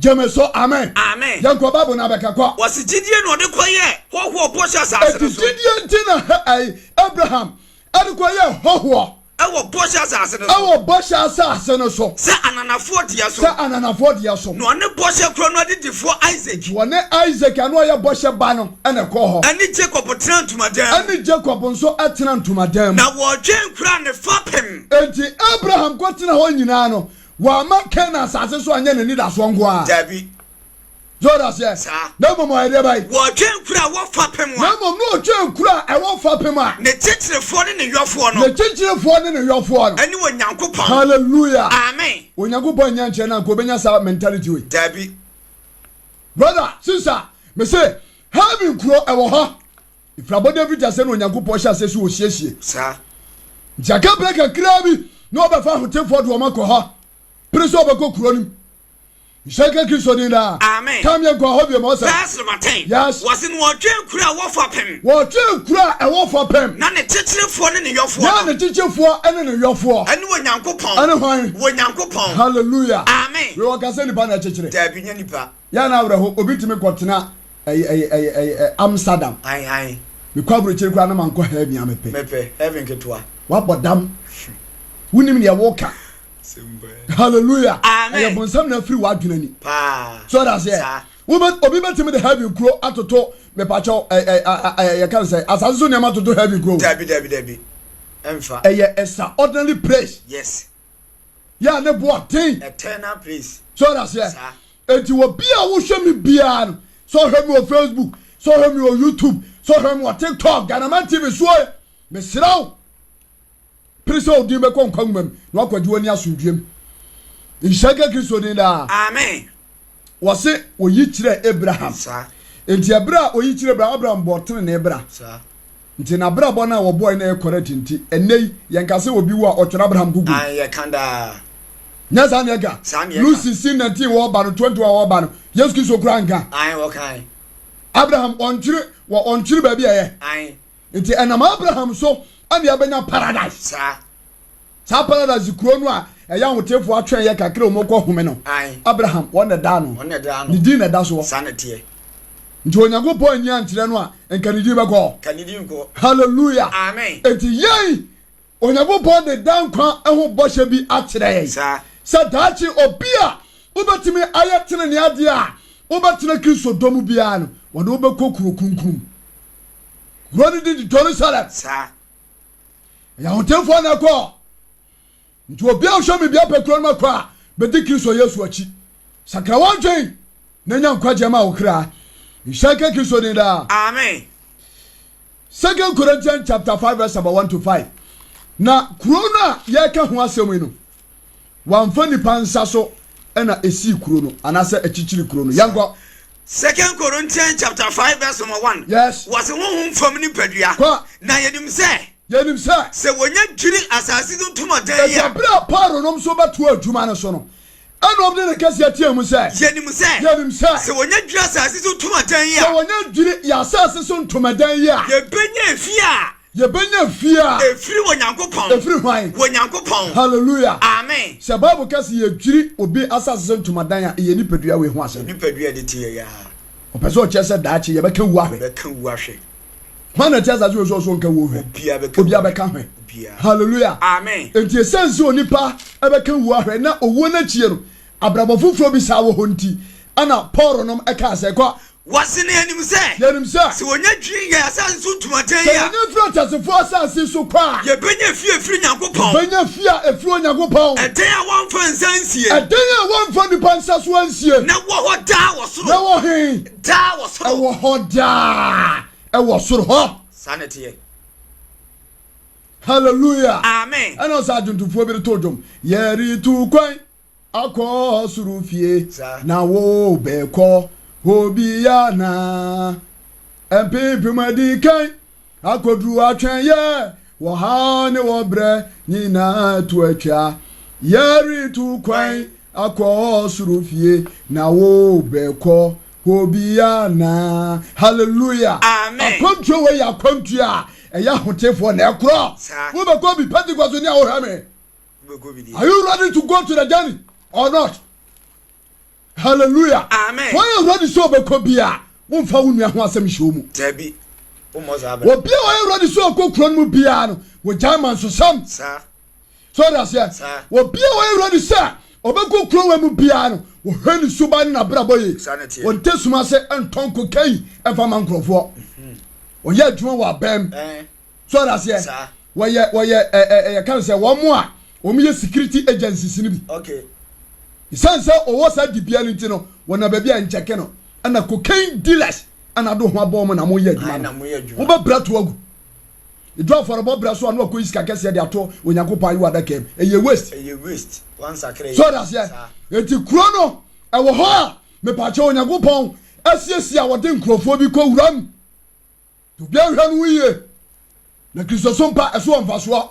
Gyeme so amen. Amen. Yɛnkɔ Bible no abɛka kɔ. Wɔsi gyidie na ɔde kɔ yɛ hɔhoɔ bɔhyɛ asase no Eti so. gyidie nti na ɛyi Abraham ɛde kɔ yɛ hɔhoɔ. Ɛwɔ bɔhyɛ asase no so. Ɛwɔ bɔhyɛ asase no so. Sɛ ananafoɔ deɛ so. Sɛ ananafoɔ deɛ so. Na ɔne bɔhyɛ korɔ no adedifoɔ Isak. Wɔne Isak a na ɔyɛ bɔhyɛ ba no ɛna ɛkɔɔ hɔ. Ɛne Jacob tena ntomadan mu. Ɛne Jacob nso tena ntomadan mu. Na wɔretwɛn kuro a ne fapem. Enti Abraham kɔtena hɔ nyinaa no, Wamma Kanaan asase so anyɛ n'anidasoɔ nko ara. Dabi. So ɔde aseɛ? Saa. Na mmom ɔyɛ deɛ bɛn? Wɔretwɛn kuro a ɛwɔ fapem a. Na mmom na ɔtwɛn kuro a ɛwɔ fapem a. Ne kyekyerefoɔ ne ne yɔfoɔ no. Ne kyekyerefoɔ ne ne yɔfoɔ no. Ɛne Onyankopɔn. Hallelujah. Amen. Onyankopɔn nnya nkyerɛ no anka ɔbɛnya saa mentality wei. Dabi. Brother, sister, mese heaven kuro ɛwɔ hɔ. Ɛfiri abɔdeɛ mfitiaseɛ na Onyankopɔn hyɛ aseɛ sɛ ɔsiesie. Saa. Nti aka berɛ kakraa bi na ɔbɛfa ahotefoɔ de wɔn akɔ hɔ. Pere sɛ ɔbɛkɔ kuro no mu. Nhyɛ nka Kristo din daa. Amen. Ka meɛ nkɔ hɔ bio ma ɔsɛ. Verse number 10. Yes. Wɔse no wɔtwɛn kuro a ɛwɔ fapem. Wɔtwɛn kuro a ɛwɔ fapem. Na ne kyekyerefoɔ ne ne yɔfoɔ no. Na ne kyekyefoɔ ne ne yɔfoɔ. Ɛne Onyankopɔn. Ɛne hwan? Onyankopɔn. Hallelujah. Amen. Wei wɔka sɛ nipa na ɛkyekyere. Daabi nyɛ nipa. Yɛ na awerɛho obi tumi kɔtena ɛyɛ ɛyɛ ɛyɛ ɛyɛ Amsterdam. Ayi ayi. Mekɔ aburokyire koraa na mankɔ heaven a mepɛ. Mepɛ heaven ketewa. Wabɔ dam. Wonim deɛ woka. Hallelujah. Amen. Ɛyɛ bonsam na afiri w'adwene ani. Paa. So ɔda aseɛ. Wobɛ obi bɛtumi de heaven kuro atoto mepakyɛw ɛ ɛ ɛ yɛka no sɛ asase so nneɛma atoto heaven kuro. Dabi dabi dabi. Ɛnfa. Ɛyɛ extraordinary place. Yes. Yɛ a ne bo ɔden. Eternal place. So ɔda aseɛ. Enti wɔ bi a wohwɛ me biara no, sɛ ɔhwɛ me wɔ Facebook, sɛ ɔhwɛ me wɔ YouTube, sɛ ɔhwɛ me wɔ TikTok, Ghanaman TV so, mesrɛ wo, pere sɛ odin bɛkɔ nkwa nwoma mu na wakɔgye w'ani asomdwoeɛ mu. Nhyira nka Kristo din daa. Amen. Wɔse oyi kyerɛ Abraham. Enti ɛberɛ a oyi kyerɛ Abraham, Abraham bɔɔ tenenee bra. Nti n'abrabɔ no a wɔbɔe no yɛ correct nti, ɛnnɛ yi, yɛnka sɛ obi wu a ɔtwere Abraham gugu mu. Aane, yɛka daa. Nyɛ saa na yɛka? Saa na yɛka. Luke 16, 19 wɔreba no, 21 wɔreba no, Yesu Kristo koraa nka. Aane, wɔkae. Abraham, ɔntwere, wɔ, ɔntwere baabi a ɛyɛ. Aane. Nti ɛnam Abraham so ɛna yɛbɛnya paradise. Saa. Saa paradise kuro no a ɛyɛ ahotefoɔ atwɛn yɛ kakra wɔn kɔ home no. Abraham wɔn na ɛda ano. Ne din na ɛda soɔ. Saa na ɛteɛ. Nti Onyankopɔn anyi ankyerɛ no a nka ne din bɛkɔ. Ka ne din kɔ. Hallelujah. Amen. Nti yɛn Onyankopɔn de daa nkwa ho bɔhyɛ bi akyerɛ yɛn. Saa. Sɛ daakye obi a wobɛtumi ayɛ tenenee adeɛ a wobɛtena Kristo dɔ mu biara no, wɔde wobɛkɔ kuro kronkron mu. Kuro no din de Jerusalem. Saa. Ɛyɛ ahotefoɔ na ɛkɔ. Nti obi a ɔhwɛ me bia pɛ kuro no mu akɔ a, bɛdi Kristo Yesu akyi. Sakra w'adwen na nya nkwagyeɛ ma wo kra. Nhyira nka Kristo din daa. Amen. Second Corinthians chapter 5 verse number 1 to 5. Na kuro no a yɛreka ho asɛm yi no, wɔamfa nipa nsa so na esii kuro no anaasɛ akyikyiri kuro no. Yɛnkɔ. Second Corinthians chapter 5 verse number 1. Yes. Wɔsi honhom fam nipadua. Kɔ. Na yɛnim sɛ. Yɛnim sɛ. Sɛ wɔnya dwiri asase so ntomadan yi a. Ɛsɛ bere a Paulo nom so bɛtoa adwuma no so no, ɛna ɔde ne kɛseɛ teɛ mu sɛ. Yɛnim sɛ. Yɛnim sɛ. Sɛ wɔnya dwiri asase so ntomadan yi a. Sɛ wɔnya dwiri yɛ asase so ntomadan yi a. Yɛbɛnya efie a. Yɛbɛnya fie a. Ɛfiri Onyankopɔn. Ɛfiri hwan? Onyankopɔn. Hallelujah. Amen. Sɛ Bible ka sɛ yɛdwiri obi asase so ntomadan a, ɛyɛ nipadua wei ho asɛm. Nipadua de teɛ yi ara. Ɔpɛ sɛ ɔkyerɛ sɛ daakye yɛbɛka wu ahwɛ. Bɛka wu ahwɛ. Hwan na ɛte asase wei so ɔso nka wu nhwɛ? Obiara bɛka wu. Obiara bɛka hwɛ. Obiara. Hallelujah. Amen. Enti ɛsiane sɛ onipa bɛka wu ahwɛ na owuo no akyie no, Abrabɔ foforɔ bi saa wɔ hɔ nti, ɛna Paul nom kaa sɛ, Kɔ. Wɔse na yɛnim sɛ. Yɛnim sɛ. Sɛ wɔnya dwiri yɛn asase so ntomadan yi a. Sɛ yɛnya firi ateasefoɔ asase so kɔ a. Yɛbɛnya fie a ɛfiri Nyankopɔn. Yɛbɛnya fie a ɛfiri Onyankopɔn. Ɛdan a wɔmfa nsa nsie. Ɛdan a wɔmfa nnipa nsa so ansie. Na ɛwɔ hɔ daa wɔ soro. Na ɛwɔ he? Daa wɔ soro. Ɛwɔ hɔ daa ɛwɔ soro hɔ. Saa na ɛteɛ. Hallelujah. Amen. Ɛna ɔsɛ adwontofoɔ bi de to dwom. Yɛretu kwan. Akɔ soro fie na wo bɛkɔ hɔ bi anaa? Mpempem adi kan akɔduru atwɛnyɛ wɔ ha ne wɔ brɛ nyinaa to atwa. Yɛretu kwan akɔ soro fie na wo bɛkɔ hɔ bi anaa? Hallelujah! Amen. Akwantuo wei yɛ akwantuo a ɛyɛ ahotefoɔ na ɛkorɔ. Wobɛkɔ bi Pentecost ni a wohwɛ me. Are you ready to go to the journey or not? Hallelujah. Amen. Sɛ ɔyɛ ready sɛ ɔbɛkɔ bi a, womfa wo nua ho asɛm nhyɛ wo mu. Dabi. Wommɔ saa bra. Obi a ɔyɛ ready sɛ ɔkɔ kuro no mu biara no, wɔgyae mansosɛm. Saa. So ɔde aseɛ. Saa. Obi a ɔyɛ ready sɛ ɔbɛkɔ kuro wɔ mu biara no, wɔhwɛ ne suban ne n'abrabɔ yie. Saa na ɛteɛ. Wɔnte sum ase ntɔn kokain mfa ma nkurɔfoɔ. Ɔyɛ adwuma wɔ abɛn mu. Ɛn. So ɔde aseɛ. Saa. Wɔyɛ wɔyɛ ɛ ɛ yɛka no sɛ wɔn a wɔyɛ security agencies no bi. Okay. Esiane sɛ ɔwɔ saa dibea no nti no, wɔnam baabi a nkyɛke no, ɛna cocaine dealers ɛna ade ho abɔ wɔn na wɔyɛ adwuma na no. moyɛ adwuma. Wobɛbrɛ to agu. Edu afɔrebɔ brɛ so a na wakɔyi sika kɛseɛ de ato Onyankopɔn ayewa adaka mu. Ɛyɛ waste. Ɛyɛ waste. Wansakra So ɔde aseɛ. Saa. Enti kuro no ɛwɔ hɔ a mepaakyɛ Onyankopɔn asiesie a wɔde nkurɔfoɔ bi kɔ wura mu. Obiara nhwɛ no ho yie. Na Kristosom pa, ɛso wɔ mfasoɔ.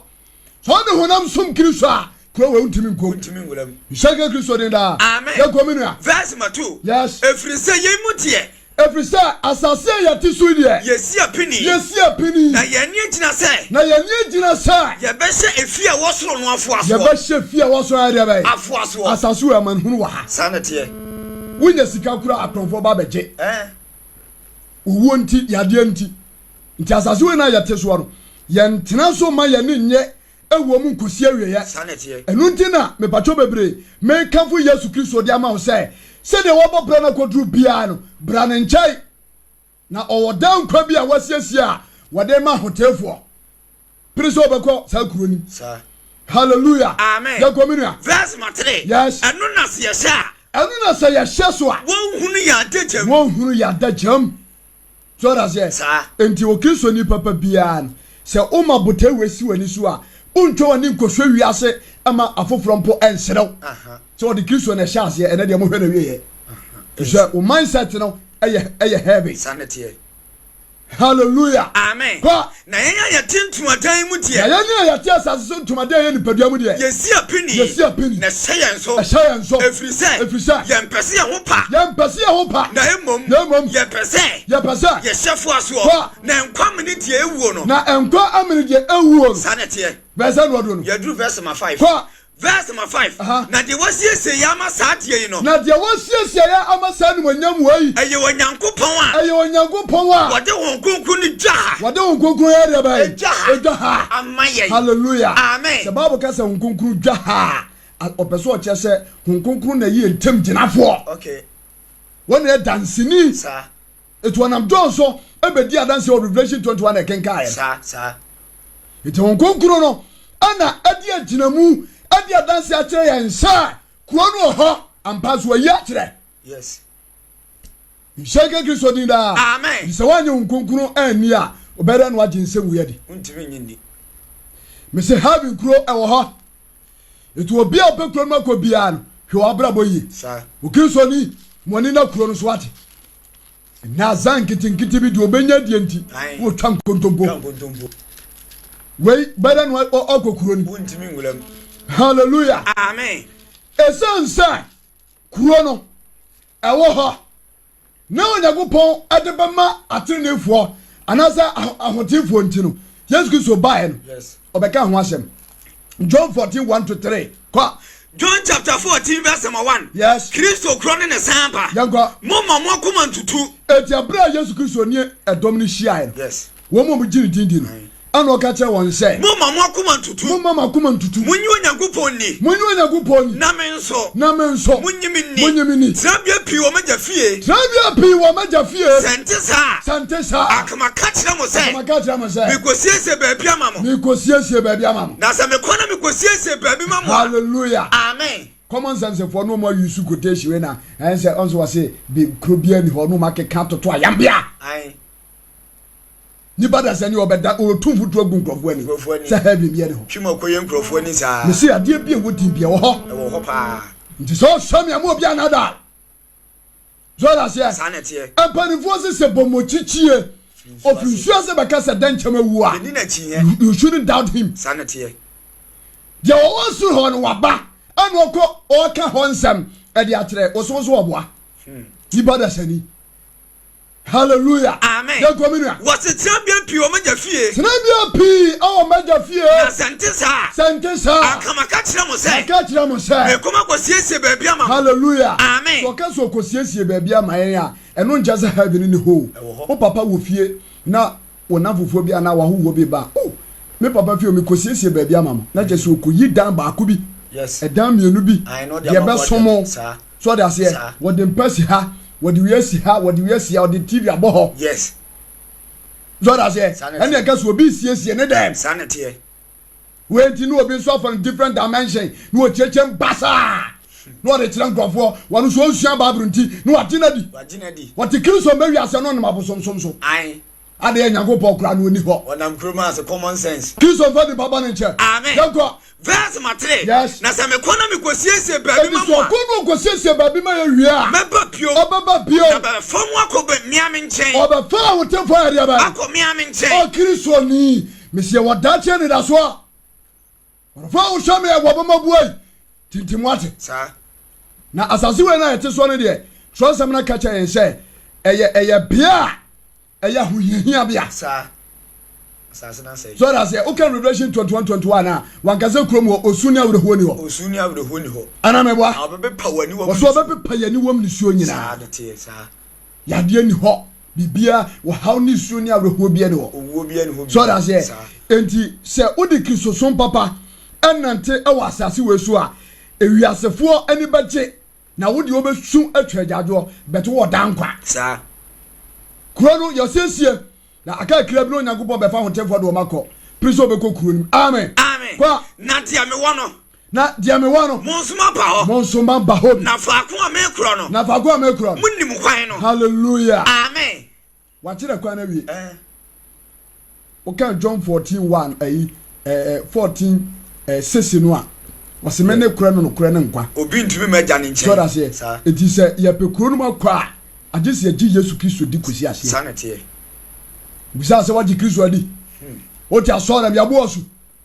Sɛ ɔde honam som Kristo a, kuro wei wontumi nkɔ mu. Wontumi nwura mu. Nhyɛ nka Kristo din daa. Amen. Yɛnkɔ me nua. Verse number 2. Yes. Ɛfiri sɛ yei mu deɛ. Ɛfiri sɛ asase a yɛte so yi deɛ. Yɛsi apini. Yɛsi apini. Na yɛn ani agyina sɛ. Na yɛn ani agyina sɛ. Yɛbɛhyɛ efie a ɛwɔ soro no afoasoɔ. Yɛbɛhyɛ fie a ɛwɔ soro ayɛ deɛ bɛn? Afoasoɔ. Asase wei amanehunu wɔ ha. Saa na ɛteɛ. Wonya sika koraa akorɔmfoɔ ba abɛgye. Ɛɛ. Owuo nti, yadeɛ nti. Nti asase wei no a yɛte soɔ no, yɛntena so mma yɛn ani nnye wɔ mu nkɔsi awieɛ. Saa na ɛteɛ. Ɛno nti na mepatwɔ bebree, mekamfo Yesu Kristo de ama wo sɛ, sɛdeɛ woabɔ bra no akɔduru biara no, bra ne nkyɛn. Na ɔwɔ daa nkwa bi a wasiesie a wɔde rema ahoteefoɔ. Pere sɛ wobɛkɔ saa kuro no mu. Saa. Hallelujah. Amen. Yɛnkɔ me nua. Verse ma 3. Yes. Ɛno na sɛ yɛhyɛ a. Ɛno na sɛ yɛhyɛ so a. Wɔnhunu yɛn adagyam. Wɔnhunu yɛn adagyam. So ɔda aseɛ? Saa. Enti Okristoni papa biara no, sɛ woma botae wei si w'ani so a, wontwa w'ani nkɔhwɛ wiase ma afoforɔ mpo nsere wo. Sɛ wɔde Kristo na ɛhyɛ aseɛ, ɛnɛ deɛ mohwɛ na wieɛ. Sɛ wo mindset no ɛyɛ ɛyɛ heavy. Saa na ɛteɛ. Hallelujah. Amen. Kɔ. Na yɛn a yɛte ntomadan mu deɛ. Na yɛn a yɛte asase so ntomadan a ɛyɛ nipadua mu deɛ. Yɛsi apini. Yɛsi apini. Na ɛhyɛ yɛn so. Ɛhyɛ yɛn so. Ɛfiri sɛ. Ɛfiri sɛ. Yɛmpɛ sɛ yɛn ho pa. Yɛmpɛ sɛ yɛn ho pa. Na mmom. Na mmom. Yɛpɛ sɛ. Yɛpɛ sɛ. Yɛhyɛ foa soɔ. Kɔ. Na nkwa amene deɛ ɛwuo no. Na nkwa amene deɛ ɛwuo no. Saa na ɛteɛ. Verse sɛn na waduro no? Yɛaduru verse number 5. Kɔ. Verse number 5. Na deɛ wasiesie yɛn ama saa adeɛ yi no. Na deɛ wasiesie yɛn ama saa animuonyam wei. Ɛyɛ Onyankopɔn a. Ɛyɛ Onyankopɔn a. Wɔde Honhom Kronkron no dwa ha. Wɔde Honhom Kronkron yɛ deɛ bɛn? Edwa ha. Edwa ha. Ama yɛn. Hallelujah. Amen. Sɛ Bible ka sɛ Honhom Kronkron dwa ha a, ɔpɛ sɛ ɔkyerɛ sɛ Honhom Kronkron na ɛyɛ yɛn ntam gyinafoɔ. Okay. Wɔn na yɛ danseni. Saa. Eti ɔnam John so bedi adanse wɔ Revelation 21 a ɛkenkaeɛ no. Saa, saa. Eti Honhom Kronkron no na adi agyinamu adi adanse akyerɛ yɛn sɛ kuro no wɔ hɔ ampa nso wayi akyerɛ. Yes. Nhyɛ nka Kristo din daa. Amen. Nti sɛ woanyɛ Honhom Kronkron anni a, wobɛyɛ dɛn na woagye nsɛm wei adi? Wontumi nnye nni. Mese heaven kuro ɛwɔ hɔ. Eti obi a ɔpɛ kuro no akɔ biara no, hwɛ w'abrabɔ yie. Saa. Okristoni, mo ani na kuro no so ate. Na azan nketenkete bi deɛ ɔbɛnya deɛ nti, wɔtwa nkontompo. Wei bɛdɛ no ɔkɔ kuro no. Wontumi nwura mu. Hallelujah. Amen. Ɛsiane sɛ kuro no ɛwɔ hɔ na Onyankopɔn de bɛma ateneneefoɔ anaasɛ ahotefoɔ nti no, Yesu Kristo baeɛ no, ɔbɛka ho asɛm. John 14, 1 to 3. Kɔ. John chapter 14 verse number 1. Yes. Kristo korɔ ne ne san ba. Yɛnkɔ. Momma mo akoma ntutu. Eti abere a Yesu Kristo ne ɛdɔm no hyiaeɛ no, Yes. wɔn a wɔgye ne din di no, ɛna ɔka kyerɛ wɔn sɛ. Momma mo akoma ntutu. Momma mo akoma ntutu. Monyi Onyankopɔn nni. Monyi Onyankopɔn nni. Na me nso. Na me nso. Monyi me nni. Monyi me nni. Tenabea pii wɔ m'agya fie. Tenabea pii wɔ m'agya fie. Sɛ nte saa a. Sɛ nte saa a. Anka maka kyerɛ mo sɛ. Anka maka kyerɛ mo sɛ. Mekosiesie baabi ama mo. Mekosiesie baabi ama mo. Na sɛ mekɔ na mekosiesie baabi ma mo a. Hallelujah. Amen. Common sense foɔ no ɔmo use quotation wei na ɛn sɛ ɔnso wɔse bi kuro biara ni hɔ no ɔmo akeka atoto ayambea. Aye. Nipa da sɛ ni ɔbɛda ɔtu mfuturo agu nkurɔfoɔ ani sɛ heaven bi ɛni hɔ. Twim ɔkɔyɛ nkurɔfoɔ ani saa. Mese adeɛ bi a ɛwɔ din bi ɛwɔ hɔ. Ɛwɔ hɔ paa. Nti sɛ ɔsɔ mi ama obi anada. So ɔda aseɛ. Saa na ɛteɛ. Mpanimfoɔ se sɛ bɔmmɔkyikyie ɔfiri nsuo ase bɛka sɛ dɛnkyɛm awu a. Yɛnni n'akyinnyeɛ. You shouldn't doubt him. Saa na ɛteɛ. Deɛ ɔwɔ soro hɔ no waba ɛna ɔkɔ ɔka hɔ nsɛm ɛde akyerɛ ɔso nso ɔboa. Nipa dasani. Hallelujah. Amen. Yɛnkɔ me nua. Wɔse tenabea pii wɔ m'agya fie. Tenabea pii wɔ m'agya fie. Na sɛ nte saa a. Sɛ nte saa a. Anka maka kyerɛ mo sɛ. Maka kyerɛ mo sɛ. Merekɔ makɔsiesie baabi ama mo. Hallelujah. Amen. Sɛ ɔka sɛ ɔkɔsiesie baabi ama yɛn a, ɛno nkyerɛ sɛ heaven nni hɔ o. Wo papa wɔ fie na wo nnamfofoɔ bi anaa w'ahohoɔ bi ba a, oh, me papa fie o, mekɔsiesie baabi ama mo. Na kyerɛ sɛ ɔkɔyi dan baako bi, ɛdan mmienu bi, deɛ ɛbɛso mo. So ɔde aseɛ? Wɔde mpa si ha, wɔde wei asi ha, wɔde wei asi ha, wɔde TV abɔ hɔ. Yes. So ɔde aseɛ? Ɛne ɛka so obi siesie ne dɛm. Saa na teɛ. Wei nti ne obi nso afa no different dimension na wɔkyerɛkyerɛ mu basaa na wɔde kyerɛ nkurɔfoɔ wɔn nso ɔnsua Bible nti na wɔagye no adi. Wagye no adi. Wɔte Kristo mbɛ wiase no ɔnam abosomsom so. Ae. Adeɛ Nyankopɔn koraa no ɔni hɔ. Ɔnam kurom ase common sense. Kristo mfa nipa bɔne nkyɛ. Amen. Yɛnkɔ. Verse ma tere. Yes. Na sɛ mekɔ na mekɔsiesie baabi ma Enti mo sɛ a. ɔkɔ na ɔkɔsiesie baabi ma yɛ wie a. Mɛba bio. Ɔbɛba bio. Na bɛbɛfa mo akɔ bɛ mea me nkyɛn. Ɔbɛfa ahotefoɔ a ɛdeɛ bɛn. Akɔ mea me nkyɛn. Ɔkristoni, mese yɛwɔ daakye anidasoɔ a. Ɔdɔfo a wohwɛ me a wɔbɛma buai tintim wate. Saa. Na asase wei no a yɛte soɔ no deɛ, twerɛnsɛm no ka kyerɛ yɛn sɛ ɛyɛ ɛyɛ bea a ɛyɛ ahohiahia bea. Saa. Asase no asɛe. So ɔda aseɛ, woka Revelation 21 21 a, wanka sɛ kurom hɔ osu ne awerɛhoɔ ni hɔ. Osu ne awerɛhoɔ ni hɔ. Anaa mɛboa? Na ɔbɛpepa wɔn aniwa mu Wɔso nisuo. ɔbɛpepa yɛn aniwam nisuo nyinaa. Saa na ɛteɛ, saa. Yadeɛ nni hɔ, biribiara, ɔhaw ne su ne awerɛhoɔ biara nni hɔ. Owuo biara nni hɔ bio. So ɔde aseɛ? Saa. Enti sɛ wode Kristosom papa nante wɔ asase wei so a, ewiasefoɔ ani bɛgye, na wo deɛ wobɛsu atwa agyaadwoɔ, but wowɔ daa nkwa. Saa. Kuro no, yɛasiesie, na aka kakra bi na Onyankopɔn bɛfa ahotefoɔ de wɔn akɔ. Pere sɛ wobɛkɔ kuro no mu. Amen. Amen. Kɔ. Na deɛ mewɔ no. Na deɛ mewɔ no. Mo nso moaba hɔ. Mo nso moaba hɔ bi. Na faako a merekorɔ no. Na faako a merekorɔ no. Monim kwan no. Hallelujah. Amen. Wakyerɛ kwan no awie. Eh. Wokan John 14 1 ayi eh, 14 eh, 6 no a wɔsi me ne korɛ no nokorɛ ne nkwa. Obi ntumi mma agya ne nkyɛn. Sɔrɔ aseɛ. Eti sɛ yɛpɛ kuro no mu akɔ a agye sɛ yɛgye Yesu Kristo di kɔsi aseɛ. Saa na ɛteɛ. Bisa sɛ wagye Kristo adi. Wote asɔre dɛm yɛaboa su.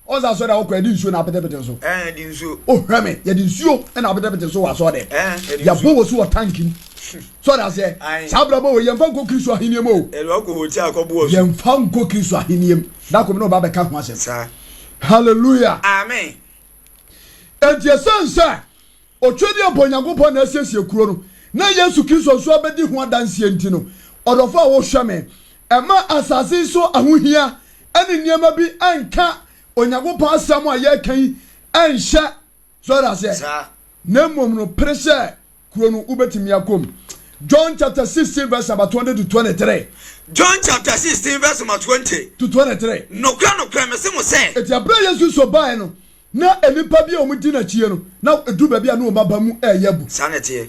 Ɔn sɛ asɔre a wokɔ yɛde nsuo na apetepete so. Ɛɛ yɛde nsuo. Wohwɛ me yɛde nsuo na apetepete so wɔ asɔre dɛm. Ɛɛ yɛde nsuo. Yɛabɔ wɔ so wɔ tank mu. Sɔre aseɛ. Ae. Saa abrabɔ wɔ yɛmfa nkɔ Kristo ahenni mu o. Yɛde wakɔ hotel akɔbɔ wɔ so. Yɛmfa nkɔ Kristo ahenni mu. Da koro me ne wo ba bɛka ho asɛm. Saa. Hallelujah. Amen. Enti ɛsiane sɛ Otwedeɛmpa Onyankopɔn na asiesie kuro no, na Yesu Kristo nso abɛdi ho adanseɛ nti no, ɔdɔfo a wohwɛ me, mma asase yi so ahohia ne nneɛma bi nka Onyankopɔn asɛm a yɛreka yi nhyɛ. So ɔde aseɛ? Na mmom no, pere sɛ kuro no wobɛtumi akɔ mu. John chapter 16 verse number 20 to 23. John chapter 16 verse number 20. To 23. Nokorɛ, nokorɛ, mese mo sɛ. Eti abere a Yesu Kristo baeɛ no, Na nnipa bi a wɔdi n'akyi no, na ɛduru baabi a na wɔn aba mu reyɛ abu. Saa na ɛteɛ.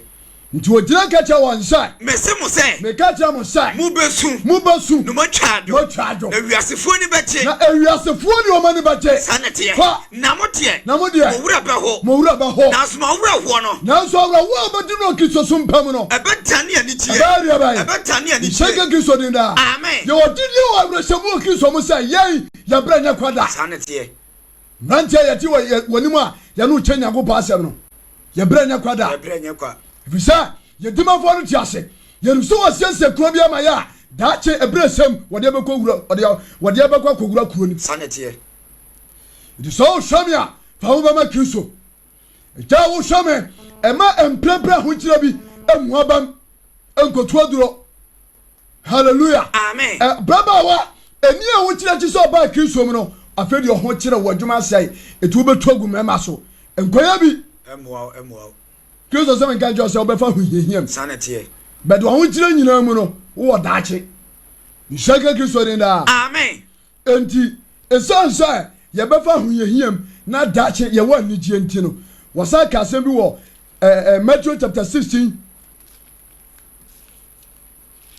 Nti ɔgyina ka kyerɛɛ wɔn sɛ. Mese mo sɛ. Meka kyerɛ mo sɛ. Mobɛsu. Mobɛsu. Na moatwa adwo. Moatwa adwo. Na wiasefoɔ ani bɛgye. Na ewiasefoɔ de wɔn ani bɛgye. Saa na ɛteɛ. Kɔ. Na mo deɛ. Na mo deɛ. Mo werɛ bɛho. Mo werɛ bɛho. Nanso mo awerɛhoɔ no. Nanso awerɛhoɔ a ɛbɛdi no wɔ Kristosom pa mu no. Ɛbɛdane anigyeɛ. Ɛbɛyɛ deɛ bɛn? Ɛbɛdane anigyeɛ. Nhyɛ nka Kristo din daa. Amen. Yɛwɔ gyidie wɔ awerɛhyɛmu wɔ Kristo mu sɛ yɛn, yɛn berɛ nyɛ kwa da. Saa na ɛteɛ. Mmeranteɛ a yɛte wɔ w'anim a yɛne wo kyɛ Nyankopɔn asɛm no, yɛn berɛ nyɛ kwa da. Yɛn berɛ nyɛ kwa. Ɛfiri sɛ yɛn dimafoɔ no te ase. Yɛnim sɛ wɔasiesie kuro bi ama yɛn a daakye ɛberɛ sɛm wɔde yɛn bɛkɔ wura, wɔde yɛn, wɔde yɛn bɛkɔ akɔwura kuro no mu. Saa na ɛteɛ. Nti sɛ wohwɛ me a, fa wo bɛma Kristo. Agya a wohwɛ me, ɛma mprempren ahokyerɛ bi mmu abam nkotu aduro. Hallelujah. Amen. Brabaawa, ɛni ahokyerɛ akyi sɛ ɔbaa Kristo mu no, afei deɛ ɔho kyerɛ wɔ adwuma asɛe, ɛti wobɛtu agu mmarima so. Nkɔyɛ bi. Ɛmmoa wo, ɛmmoa wo. Kristo sɛ menka nkyerɛ sɛ wobɛfa ahohiahia mu. Saa na ɛteɛ. Bɛde ahokyerɛ nyinaa mu no, wowɔ daakye. Nhyira nka Kristo din daa. Amen. Enti, esiane sɛ yɛbɛfa ahohiahia mu na daakye yɛwɔ anigyeɛ nti no, wɔsan ka asɛm bi wɔ eh, eh, Matthew chapter 16.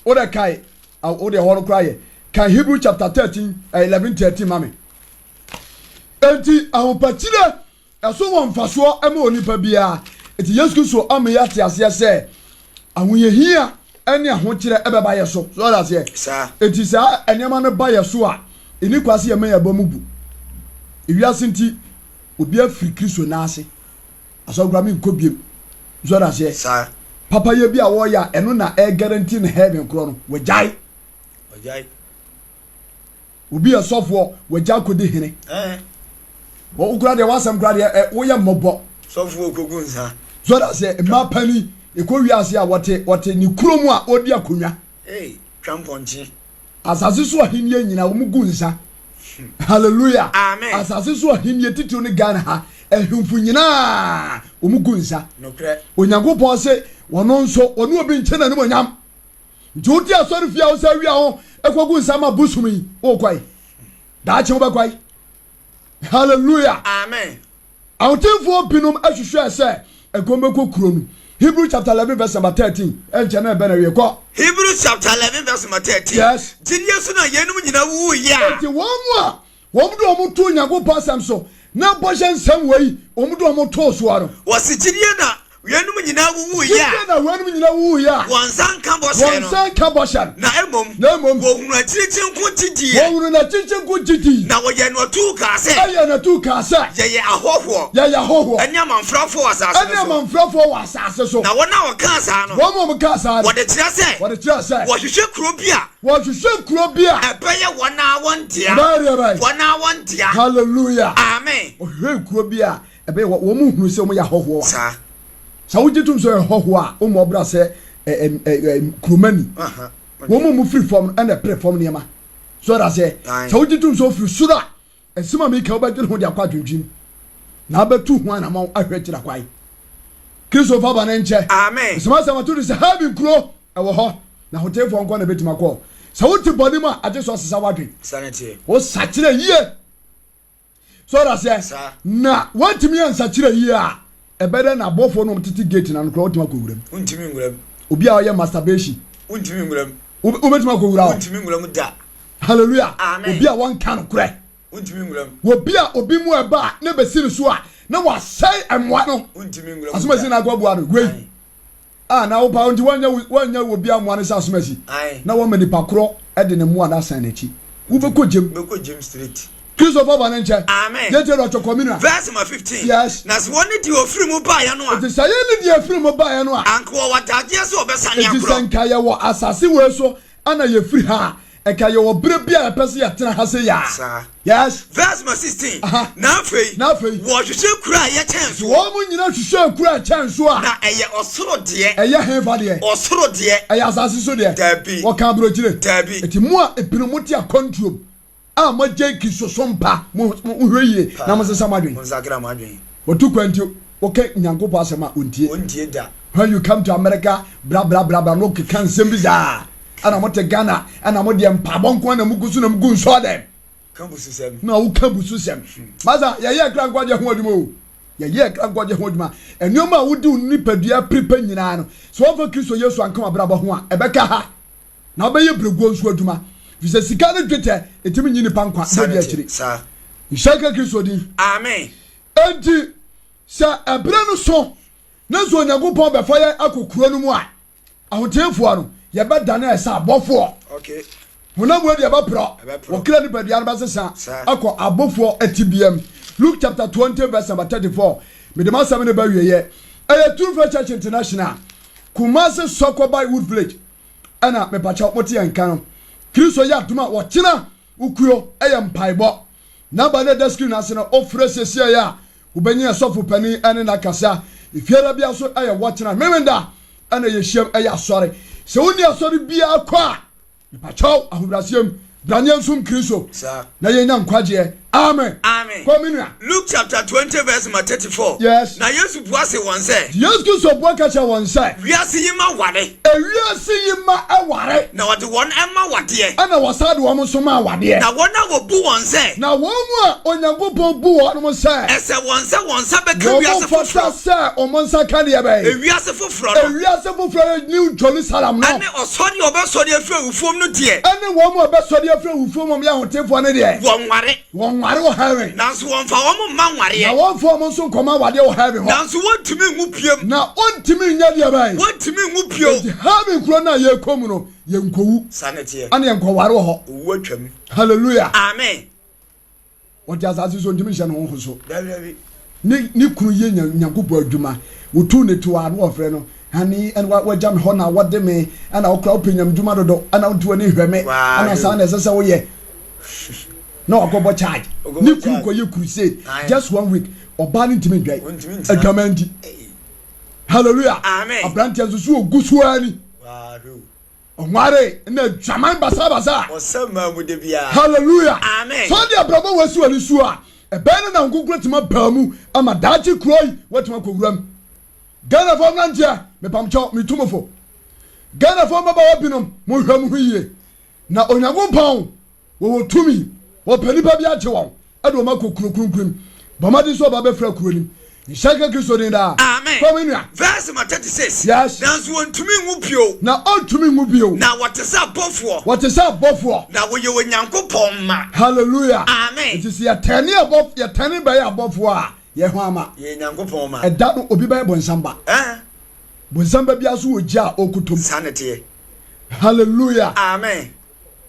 Wode kae, wode ɛhɔ no koraa yɛ. Kan Hebrew chapter 13, 11, 13 ma me. Enti, ahopakyire Ɛso wɔ mfasoɔ ma onipa biara. Enti Yesu Kristo ama yɛate aseɛ sɛ ahohiahia ne ahokyerɛ bɛba yɛ so. So ɔde aseɛ? Saa. Enti saa nneɛma no ba yɛ so a, ɛni kwa sɛ yɛma yɛn aba mu bu. Ewiase nti, obi afiri Kristo nan ase. Asɔre koraa menkɔ biem. So ɔde aseɛ? Saa. Papayɛ bi a wɔyɛ a ɛno na ɛguarantee no heaven korɔ no, wagyae. Wagyae. Obi yɛ sɔfoɔ, wagya akɔdi hene. Wo kora deɛ w'asɛm kora deɛ woyɛ mmɔbɔ. Sɔfoɔ kɔgu nsa. So da sɛ mmaa panin ɛkɔ wiase a wɔte wɔte ne kurom a ɔdi akonnwa. Hey, twa mpɔnkye. Asase so ahenni nyinaa wɔn gu nsa. Hallelujah. Amen. Asase so ahenni titiriw ne Ghana ha ahemfo nyinaa wɔn gu nsa. Nokorɛ. Onyankopɔn se wɔn nso wɔne obi nkyɛ n'animuonyam. Nti wote asɔre fie a wosɛ wia ho ɛkɔgu nsa ma bosom yi wokɔe. Daakye wobɛkɔe. Hallelujah. Amen. Ahotefoɔ binom hwehwɛɛ sɛ ɛkɔm bɛkɔ kuro no. Hebrew chapter 11 verse number 13. Ɛnkyɛ na ɛbɛn awie kɔ. Hebrews chapter 11 verse number 13. Yes. Gyidie so na yeinom nyinaa wuwuiɛ a. Enti wɔn mu a wɔn de wɔn too Nyankopɔn asɛm so na bɔhyɛ nsɛm wei wɔn de wɔn too soɔ no. Wɔsi gyidie na Weinom nyinaa wuwuiɛ a. Gyidie na weinom nyinaa wuwuiɛ a. Wɔn nsa nka bɔhyɛ no. Wɔn nsa nka bɔhyɛ no. Na mmom. Na mmom. Wɔhunuu akyirikyiri nko gye diiɛ. Wɔhunuu n'akyirikyiri nko gye dii. Na wɔyɛɛ no atuu kaa sɛ. Ɛyɛɛ no atuu kaa sɛ. Yɛyɛ ahɔhoɔ. Yɛyɛ ahɔhoɔ. Ɛne amamfrafoɔ wɔ asase no so. Ɛne amamfrafoɔ wɔ asase so. Na wɔn a wɔkaa saa no. Wɔn a wɔkaa saa no. Wɔde kyerɛ sɛ. Wɔde kyerɛ sɛ. Wɔhwehwɛ kuro bi a. Wɔhwehwɛ kuro bi a. Ɛbɛyɛ wɔn ara wɔn dea. Ɛbɛyɛ deɛ bɛn? Wɔn ara wɔn dea. Hallelujah. Amen. Wɔhwehwɛ kuro bi a. Ɛbɛyɛ hɔ, wɔn hunu sɛ wɔyɛ ahɔhoɔ. Saa. Sɛ wogye tom sɛ ɔyɛ hɔhoɔ a, wɔmmɔ ɔbra sɛ ɛ ɛ ɛ kuromani. Wɔn a wɔfiri fam no ɛna ɛpere fam nneɛma. So ɛda sɛ, sɛ wogye tom sɛ ofiri soro a, nsɛm a meka wobɛdwene ho de akɔ adwendwem na abɛtu ho anamɔn ahwɛ akyiri akwan. Kristo fa bɔne nkyɛ. Amen. Nsɛm asɛm ato de sɛ heaven kuro ɛwɔ hɔ na hotefoɔ nko na ɛbɛtumi akɔ. Sɛ wote bɔne mu a, agye sɛ ɔsesa w'adwen. Wosakyerɛ yie. So ɔda aseɛ? Na wɔntumi ansakyera yie a, ɛbɛdɛ na abɔfoɔ no tete gate na no koraa wɔtumi akɔ wuram. Wontumi nwura mu. Obi a ɔyɛ masturbation. Wontumi nwura mu. Wobɛtumi akɔ wura hɔ. Wontumi nwura mu da. Hallelujah. Amen. Obi a wɔnka no korɛ. Wontumi nwura mu. Obi a obi mu ɛba a na bɛsi no so a na wasɛe mmoa no. Wontumi nwura mu da. Asomasi na akɔ abua no. Wei. Ah, na wo paa nti wɔnyɛ wɔnyɛ obi amoa no sɛ asomasi. Na wɔma nipa korɔ de ne mmoa no asan n'akyi. Wobɛkɔ gyem. Wobɛkɔ gyem straight. Kristo fa bɔne nkyɛ. Amen. Yɛntie deɛ ɔtɔ kɔ me nua. Verse number 15. Yes. Na sɛ wɔne deɛ ɔfiri mu baeɛ no a. Enti sɛ yɛne deɛ ɛfiri mu baeɛ no a. Anka wɔwɔ adagyeɛ sɛ wɔbɛsane akorɔ. Enti sɛ nka yɛwɔ asase wei so ɛna yɛfiri ha a, Ɛka yɛwɔ bere bi a yɛpɛ sɛ yɛtena ha sei a. Saa. Yes. Verse number 16. Aha. Na afei. Na afei. Wɔhwehwɛ kuro a ɛyɛ kyɛn soɔ. Wɔn nyinaa hwehwɛ kuro a ɛkyɛn so a. Na ɛyɛ ɔsoro deɛ. Ɛyɛ hefa deɛ? Ɔsoro deɛ. Ɛyɛ asase so deɛ? Dabi. Wɔka aburokyire? Dabi. Eti mo a ebinom mote akwantuom a moagyae Kristosom pa, mo monhwɛ yie na monsesa mo adwene. Monsakra mo adwene. Wɔtu kwan nti woka Nyankopɔn asɛm a ontie. Ontie da. When you come to America bra bra bra bra no keka nsɛm bi saa ɛna mo te Ghana ɛna mo deɛ mpaabɔ nko na mo gu so na mo gu nsɔɔ dɛm. Ka bususɛm. Na woka bususɛm. Masa yɛyɛ kra nkwagye ho adwuma o. Yɛyɛ kra nkwagye ho adwuma. Nneɛma a wode wo nipadua pere pɛ nyinaa no, sɛ wɔmfa Kristo Yesu anka w'abrabɔ ho a, ɛbɛka ha. Na wobɛyɛ berɛguo nso adwuma. Ɛfiri sɛ sika ne dwetɛ ɛtumi nyi nipa nkwa na ɛdi akyiri. Nhyira nka Kristo din. Amen. Enti sɛ ɛberɛ no so na sɛ Onyankopɔn bɛfa yɛn akɔ kuro no mu a, ahoteefoɔ no, yɛbɛdane ayɛ sɛ abɔfoɔ. Okay. Honam wei deɛ ɛbɛporɔ, wɔkra nipadua no bɛsesa akɔ abɔfoɔ atibiam. Luke chapter 20 verse number 34. Mede m'asɛm no ba wieɛ. Ɛyɛ True Faith Church International, Kumasi Sɔkɔbai Wood Village. Ɛna mepakyɛw mote yɛn nka no. Kristo yɛ adom a wɔkyena wokuo ɛyɛ mpaebɔ. Number no ɛda screen ase no wofrɛ sesiei a wobɛnya yɛn sɔfo panin ɛne no akasa. Efiada bia so ɛyɛ wɔkyena Memenda ɛna yɛhyiam ɛyɛ asɔre. Sɛ wonni asɔre biara kɔ a Mepakyɛw, ahobrɛaseɛ mu, bra ne yɛnsom Kristo na yɛnya nkwagyeɛ. Amen. Amen. Kɔ, me nua. Luke chapter 20 verse number 34. Yes. Na Yesu bua se wɔn sɛ. Yesu Kristo bua ka kyerɛ wɔn sɛ. Wiase yi mma ware. Ewiase yi mma ɛware. Na wɔde wɔn ma awadeɛ. Ɛna wɔsan de wɔn nso ma awadeɛ. Na wɔn a wɔbu wɔn sɛ. Na wɔn mu a Onyankopɔn bu wɔn sɛ. Ɛsɛ wɔn sɛ wɔn nsa bɛka wiase foforɔ. Wɔn fata sɛ wɔn nsa ka deɛ bɛn? Ewiase foforɔ no. Ewiase foforɔ yɛ New Jerusalem no. Ɛne ɔsɔre a wɔbɛsɔre afiri awufoɔ mu no deɛ. Ɛne wɔn a wɔbɛsɔre afiri awufoɔ mu a wɔyɛ ahotefoɔ no deɛ. Wɔnware. Wɔnware wɔ heaven. Nanso wɔmfa wɔn mma nwareɛ. Na wɔmfa wɔn nso nkɔma awadeɛ wɔ heaven hɔ. Nanso wɔntumi nwu bio. Na wɔntumi nyɛ deɛ bɛn? Wɔntumi nwu bio. Enti heaven kuro no a yɛrekɔ mu no, yɛnkɔwu. Saa na ɛteɛ. Ɛne yɛnkɔware wɔ hɔ. Owu atwam. Hallelujah. Amen. Ɔte asase so ntumi nhyɛ ne ho so. Dabi dabi. Ne ne kunu yɛ Nyankopɔn adwuma. Wotuu ne to a na wɔfrɛ no honey ɛna wagya me hɔ na wɔde me ɛna wokora wopɛ nyamdwuma dodo ɛna wonte w'ani nhwɛ me ɛna saa na ɛsɛ sɛ woyɛ na wakɔbɔ charge ne kunu kɔyɛ crusade just one week ɔbaa no ntumi ndwae adwaman nti hallelujah aberanteɛ nso so ɔgu so ara ni Ɔnwaree na adwaman basabasa. Ɔsɛ mmaa mu da biara. Hallelujah. Amen. Sɛ ɔde abrabɔ wɔ asi w'ani so a, ɛbɛyɛ no na Honhom Kronkron atumi abaa mu ama daakye kuro yi watumi akɔ wuram. Ghanafoɔ mmeranteɛ, mepamkyɛw, metu mo fo. Ghanafoɔ mmabaawa binom, monhwɛ mo ho yie. Na Onyankopɔn Wɔwɔ tumi, wɔpɛ nnipa bi agye wɔn de wɔn akɔ kuro kronkron mu. Bɔ mmɔden sɛ ɔba bɛfra kuro no mu. Nhyira nka Kristo din daa. Amen. Kɔ me nua. Verse number 36. Yes. Nanso wɔntumi nwu bio. Na ɔntumi nwu bio. Na wɔte sɛ abɔfoɔ. Wɔte sɛ abɔfoɔ. Na wɔyɛ Onyankopɔn mma. Hallelujah. Amen. Nti sɛ yɛtɛne abɔ yɛtɛne bɛyɛ abɔfoɔ a, yɛn ho ama. Yɛyɛ Nyankopɔn mma. Ɛda no obi bɛyɛ bonsam ba. Eh. Bonsam ba biara nso wɔ gya a ɔrekɔtɔ mu. Saa na ɛteɛ. Hallelujah. Amen.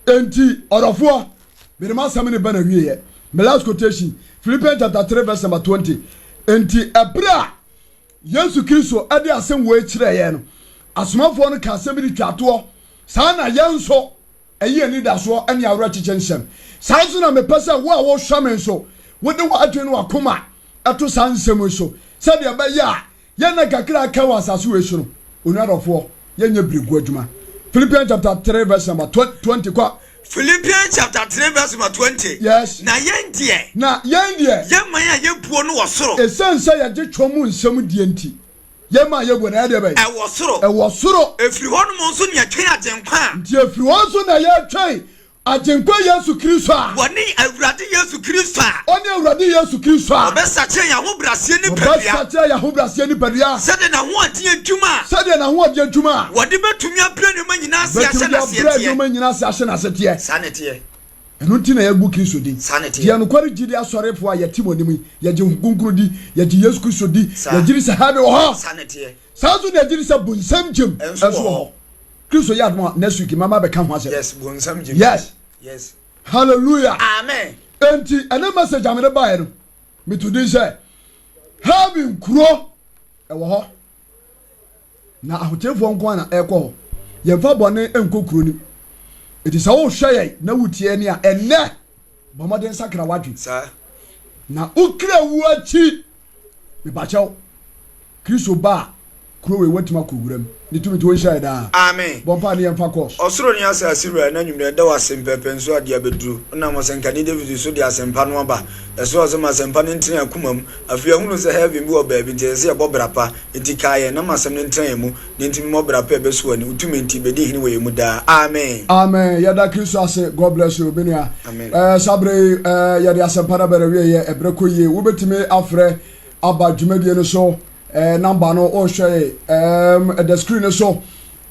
Enti, ɔdɔfoɔ, mede m'asɛm reba n'awieɛ. My last quotation, Philippians chapter 3 verse number 20. Enti, ɛberɛ a Yesu Kristo de asɛm wei kyerɛɛ yɛn no, asomafoɔ no kaa asɛm bi de twaa toɔ. Saa na yɛn nso, ɛyɛ anidasoɔ ne awerɛkyekye nsɛm. Saa nso na mepɛ sɛ wo a wohwɛ me nso, wode w'adwene ne w'akoma to saa nsɛm yi so, sɛdeɛ ɛbɛyɛ a Yɛn nna kakra a aka wɔ asase wei so no, onua dɔfoɔ, yɛnyɛ berɛguo adwuma. Philippians chapter 3 verse number 20 kɔ. Philippians chapter 3 verse number 20. Yes. Na yɛn deɛ. Na yɛn deɛ. Yɛn man a yɛbuo no wɔ soro. Esiane sɛ yɛgye twam mu nsɛm die nti, yɛn man a yɛbuo no ɛyɛ deɛ bɛn? Ɛwɔ soro. Ɛwɔ soro. Efiri hɔnom nso na yɛtwɛn Agyenkwa a. Nti efiri hɔ nso na yɛtwɛn Agyenkwa Yesu Kristo a. Wɔne Awurade Yesu Kristo a. Ɔne Awurade Yesu Kristo a. Ɔbɛsakyera yɛn ahobrɛaseɛ nipadua. Ɔbɛsakyera yɛn ahobrɛaseɛ nipadua. Sɛdeɛ n'ahoɔden adwuma a. Sɛdeɛ n'ahoɔden adwuma a. Wɔde bɛtumi abrɛ nneɛma nyinaa ase ahyɛ Bɛtumi de n'aseɛ abrɛ teɛ. nneɛma nyinaa ase ahyɛ n'ase teɛ. Saa na ɛteɛ. Ɛno nti na yɛagu Kristo din. Saa na ɛteɛ. Deɛ nokware gyidie asɔrefoɔ a yɛte mo anim yi, yɛgye Honhom Kronkron di, yɛgye Yesu Kristo di, Saa. yɛgye di sɛ heaven wɔ hɔ. Saa na ɛteɛ. Saa nso na yɛgye di sɛ bonsam gyem Nso nso wɔ wɔ hɔ. hɔ. Kristo yɛ adom a next week mama bɛka ho asɛm. Yes, bonsam gyem. Yes. Yes. Hallelujah. Amen. Enti ɛne message a mede baeɛ no, meto din sɛ heaven kuro ɛwɔ hɔ na ahotefoɔ nko ara na ɛkɔ hɔ. Yɛmfa bɔne nkɔ kuro nim. Enti sɛ wohwɛ yɛn na wotie ne a ɛnnɛ bɔ mmɔden sakra w'adwene. Saa. Na wokra wu akyi mepakyɛw Kristo ba a, kuro wei watumi akɔ wuram. Ne tumi nti wɔnhyira yɛ daa. Amen. Bɔ mpae ne yɛmfa course. Ɔsoro ne asase Wura, ɛnnɛ anwummere yɛda wo ase mpɛpɛnso a de abɛduru. Wonam ɔsɛnkani David so de asɛmpa no aba. Yɛsrɛ wo sɛ ma asɛmpa no ntena yɛn akoma mu. Afei yɛahunu sɛ heaven bi wɔ baabi, nti ɛsɛ sɛ yɛbɔ bra pa. Enti kae yɛn na ma asɛm no ntena yɛn mu, na enti mmɔ bra pa a ɛbɛsɔ w'ani. Wo tumi nti, bɛdi hene wɔ yɛn mu daa. Amen. Amen yɛda Kristo ase God bless you menua. Amen. Eh, saa bere yi eh, yɛde asɛmpa no abɛrɛ wie yɛ ɛberɛ kɔ yie wobɛtumi afrɛ aba dwumadie no so eh, namba no wohwɛ ɛɛm ɛda screen no so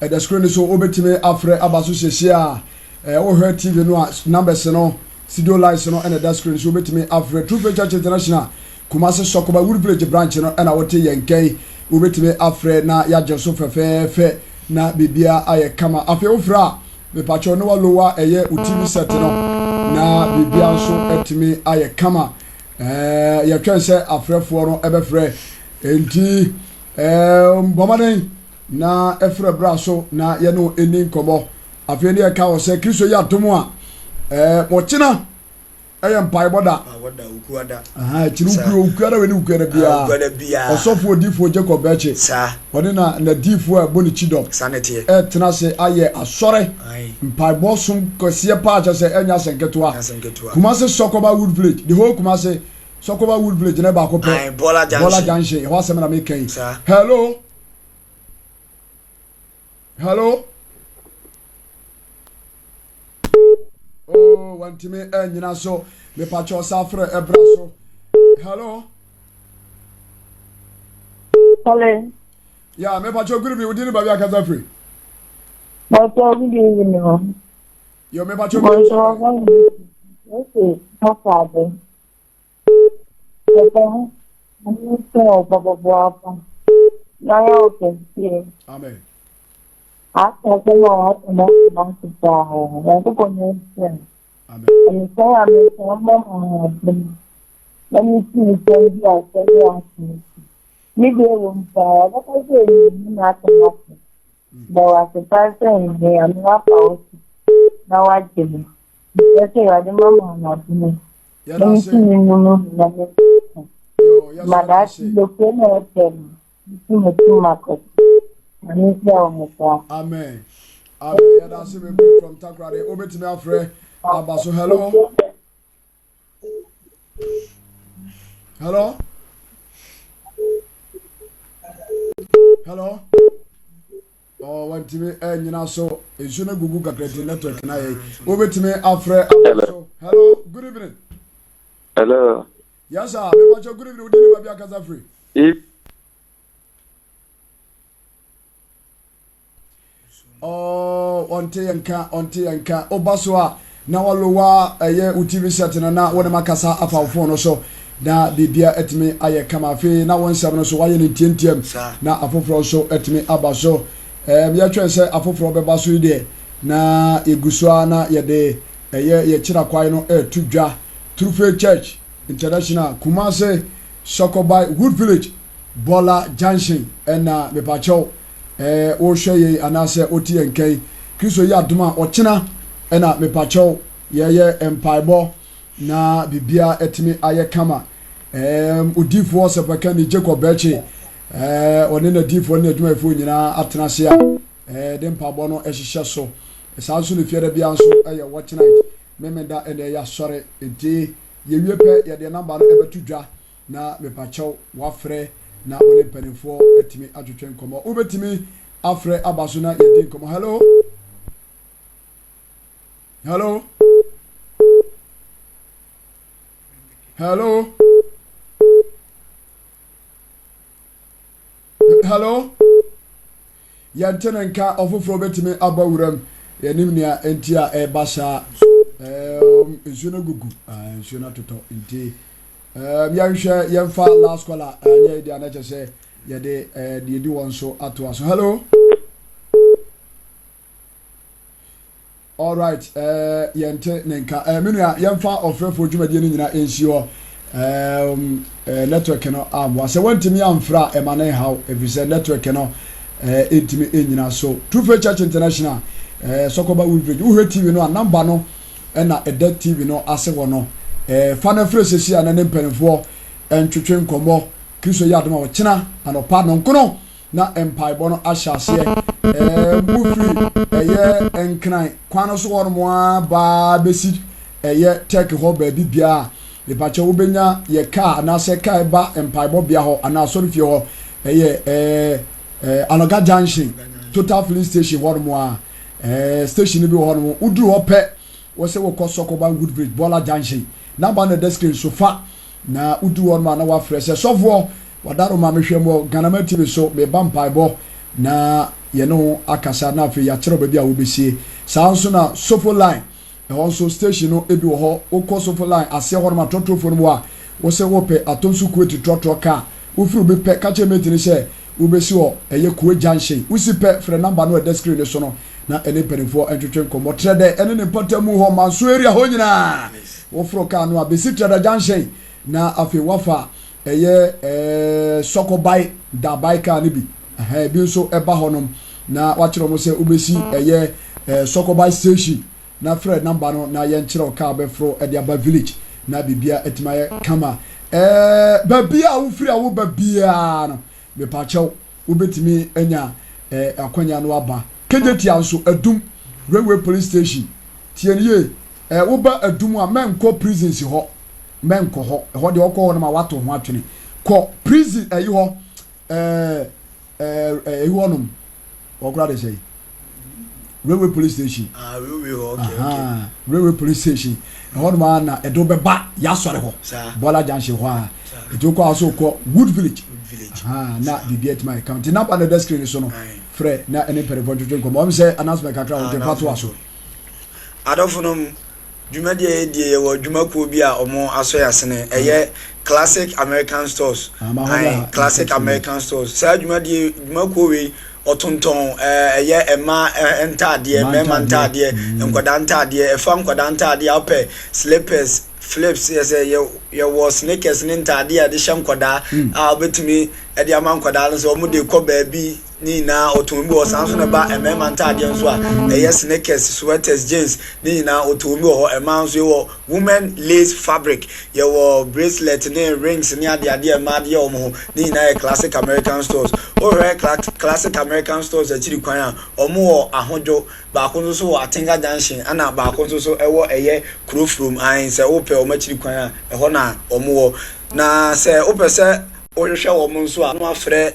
ɛda screen no so wobɛtumi afrɛ aba so siesie a eh, wohwɛ tv no a numbers no studio lines no ɛna ɛda screen so wobɛtumi afrɛ True Faith Church International Kumasi Sɔkoba Wood Village branch no ɛna wote yɛn nkɛn wobɛtumi afrɛ na yɛagye so fɛfɛɛfɛ na biribiara ayɛ kama afei wofrɛ a mepakyɛw ne walowa ɛyɛ wo tv set no na biribiara nso atumi ayɛ kama Ɛɛ, yɛtwɛn sɛ afrɛfoɔ no bɛfrɛ. Enti, ɛɛ, bɔ mmɔden na ɛfrɛ bra so na yɛne wo ɛni nkɔmmɔ. Afei ne yɛka wɔ sɛ Kristo yɛ adom a, ɛɛ, ɔkyena ɛyɛ mpaebɔ da. Akyiri okuada wei ne okuada biara. Ɔsɔfo odiifoɔ Jacob Bɛkye. Ɔne na n'adiifoɔ a ɛbɔ ne kyidɔm. Ɛtena ase ayɛ asɔre mpaebɔ som kɛseɛ paa kyɛ sɛ ɛnyɛ asɛm ketewa. Kumasi Sɔkɔba Wood Village, the whole Kumasi Sɔkɔba Wood Village ne baako pɛ. Bɔla Junction. Junction, ɛhɔ asɛm na meka yi. Hello. Hello. Oh, wantumi anyina so. Mepakyɛ ɔsa frɛ ɛbra so. Hello. Hello. Yeah, mepakyɛ good evening. Wodi ne baabi akasa firi. Pastor, good evening. Yo, me pacho me. Okay, papa ade. Papa, I'm so papa papa. Na ya okay. Amen. Aka sɛ na waka na na sisa ho. Na ko ko ne sɛ. Amen. Ɛne sɛ ya me sɛ mo ma. Na mesi me fam di asɛm ne asɛm akyi. Me deɛ wɔ mu paa, wɔbɛka sɛ ɛnni m'asɛm ase. Da wo ase paa sɛ Nyame afa wo so na wagye me. Mesrɛ sɛ Awurade ma me ahoɔdene na mentumi nnu me ho na menko. Ma daakye lokue na ɛpɛ no, nso metu makɔ so. Nyame nhyira wo mo paa. Amen. Amen. Yɛda ase bebree from Takoradi. Wobɛtumi afrɛ aba so. Hello. Hello. Hello. Oh, wantumi anyina eh, so nsuo no gugu kakra nti network na yɛ wobɛtumi afrɛ aba so. Hello. Good evening. Hello. Yes sir. Mepakyɛ good evening. Wodi ne baabi akasa firi. Oh, ɔnte yɛn nka, ɔnte yɛn nka. Woba so a, na walowa ɛyɛ wo TV set no na wo ne makasa afa wo phone no so na biribia atumi ayɛ kama. Afei na wo nsɛm no so wayɛ no ntiantiam na afoforɔ nso atumi aba so. Um, yɛtwɛn sɛ afoforɔ bɛba so yi deɛ na yɛgu so ara na yɛde ɛyɛ yɛkyerɛ kwae no ɛreto dwa. True Faith Church International, Kumasi, Sɔkɔbae, Wood Village, Bɔla Junction ɛna mepakyɛw ɛɛ wohwɛ yɛn anaasɛ wote yɛn nka yi, Kristo yɛ adom a ɔkyena ɛna mepakyɛw yɛyɛ mpaebɔ na biribiara atumi ayɛ kama. Ɛɛm odiifoɔ sɛpɛkani Jacob Bɛkye ɛɛ ɔne n'adiifoɔ ne n'adwumayɛfoɔ nyinaa atena ase a ɛɛ de mpaebɔ no ɛhyehyɛ so. Saa nso ne fiada biara nso ɛyɛ watch night. Memenda ɛna ɛyɛ asɔre nti yɛwie pɛ yɛde namba no ɛbɛto dwa. Na mepakyɛw wafrɛ na wo ne mpanimfoɔ atumi atwetwe nkɔmmɔ. Wobɛtumi afrɛ aba so na yɛdi nkɔmmɔ. Hello? Hello? Hello? Hello? Yɛnte ne nka ɔfoforɔ bɛtumi abɔ wuram. Yɛnim nea enti a ɛba saa. Nsuo no gugu, ah, nsuo no atotɔ nti yɛnhwɛ yɛmfa last caller anyɛ deɛ na kyɛ sɛ yɛde deɛ di wɔn so atoa so. Hello? Alright, eh, yɛnte ne nka. Eh, me nua, yɛmfa ɔfrɛfoɔ dwumadie no nyina nsi hɔ. Um, eh, network no ammoa. Sɛ woantumi amfrɛ a, ɛma ne nhaw, ɛfiri sɛ network no eh, ɛntumi nnyina so. True Faith Church International, eh, Sɔkɔba Woodbridge, wohwɛ TV no a, namba no ɛna ɛda TV no ase hɔ no. Eh, fa no frɛ sɛsi a na ne mpanimfoɔ ntwetwe nkɔmmɔ. Kristo yɛ adom a ɔkyena anɔpa nɔnkono na mpaebɔ no ahyɛ aseɛ. Ɛɛm, wofiri ɛyɛ Nkran kwan no so hɔ nom ara baa bɛsi ɛyɛ Turkey hɔ baabi biara. Mepakyɛ wobɛnya yɛ kaa anaasɛ kaa ɛba mpaebɔ bea hɔ anaa asɔrefie hɔ ɛyɛ ɛɛ ɛɛ Anɔga Junction, Total Filling Station hɔ nom ara. Ɛɛ station no bi wɔ hɔ nom. Woduru hɔ pɛ, wɔsɛ wokɔ Sɔkɔban Woodbridge, Bɔla Junction. Number no ɛda screen so fa. Na wodu hɔ nom a na wafrɛ sɛ sɔfoɔ wadaro ma mehwɛ mu wɔ Ghanaman TV so meba mpaebɔ na yɛne wo akasa na afei yɛakyerɛ wo baabi a wobɛsie. Saa nso na Sofo line ɛhɔ nso station no ebi wɔ hɔ wokɔ Sofo line aseɛ hɔ nom atrɔtrɔfoɔ no mu a wosɛ wopɛ Atonsu Kuwait trɔtrɔ car wofiri obi pɛ ka kyerɛ mate no sɛ wobɛsi wɔ ɛyɛ Kuwait junction wosi pɛ frɛ number no ɛda screen no so no na ɛne mpanimfoɔ ntwetwe nkɔmmɔ Trɛdɛ ɛne ne mpɔtamu hɔ Manso area hɔ nyinaa Woforo kaa no a, besi Trada Junction na afei woafa ɛyɛ ɛɛ Sɔkɔbae Dabae kaa no bi. Ɛhɛn, ebi nso ɛba hɔnom na wakyerɛ wɔn sɛ wobesi ɛyɛ ɛɛ Sɔkɔbae Station na frɛ namba no na yɛnkyerɛ wo kaa bɛforo ɛde aba village na biribiara atumi ayɛ kama. Ɛɛ baabi a wofiri a woba biara no, Mepakyɛw, wobɛtumi anya eh, akwanya no aba. Kejetia nso, Adum, Railway Police Station. Tie no yie, eh, woba Adum a, mɛnkɔ prisons hɔ. Mɛnkɔ hɔ. Ɛhɔ deɛ ɔkɔ hɔ no ma wato ho atwene. Kɔ prison ɛyi hɔ, eh, eh, ɛyi hɔ nom. Wɔkora de sɛ Railway Police Station. Ah, railway hɔ, okay, okay. Railway Police Station. Ɛhɔ nom ara na ɛde wobɛba yɛasɔre hɔ. Bɔla Junction hɔ a. Nti wokɔ a so wokɔ Wood Village. Wood Village. Na biribi atumi ayɛ kama. Nti namba na ɛda screen so no, frɛ na ɛne mpanimfoɔ ntwetwe nkɔmmɔ. Ɔm sɛ announcement kakra wɔ nti fa to aso. Adɔfo nom, dwumadi a yɛdie yɛwɔ dwumakuo bi a wɔn asɔ yɛn asene. Ɛyɛ Classic American Stores. Ah, Classic American Stores. Saa dwumadie dwumakuo wei ɔtontɔn ɛyɛ mmaa ntaadeɛ, mmarima ntaadeɛ, mm. nkwadaa ntaadeɛ. Ɛfa nkwadaa ntaadeɛ a wopɛ slippers. Flips yɛ sɛ yɛ yɛwɔ sneakers ne ntaadeɛ a yɛde hyɛ nkwadaa a wobɛtumi de ama nkwadaa no sɛ wɔn de kɔ baabi ne nyinaa ɔtɔn bi wɔ saa nso na ɛba mmarima ntaadeɛ nso a ɛyɛ sneakers, sweaters, jeans ne nyinaa ɔtɔn bi wɔ hɔ. Mmaa nso yɛwɔ women lace fabric, yɛwɔ bracelet ne rings ne adeadeɛ mmaa de yɛ wɔn ho ne nyinaa yɛ Classic American Stores. Wohwɛ Classic American Stores akyiri kwan a, wɔn wɔ Ahodwo, baako nso so wɔ Atenga Junction, ɛna baako nso so ɛwɔ ɛyɛ Kurofurom. Ahen sɛ wopɛ wɔn akyiri kwan a, ɛhɔ na wɔn wɔ. Na sɛ wopɛ sɛ wohwehwɛ wɔn nso a, na wafrɛ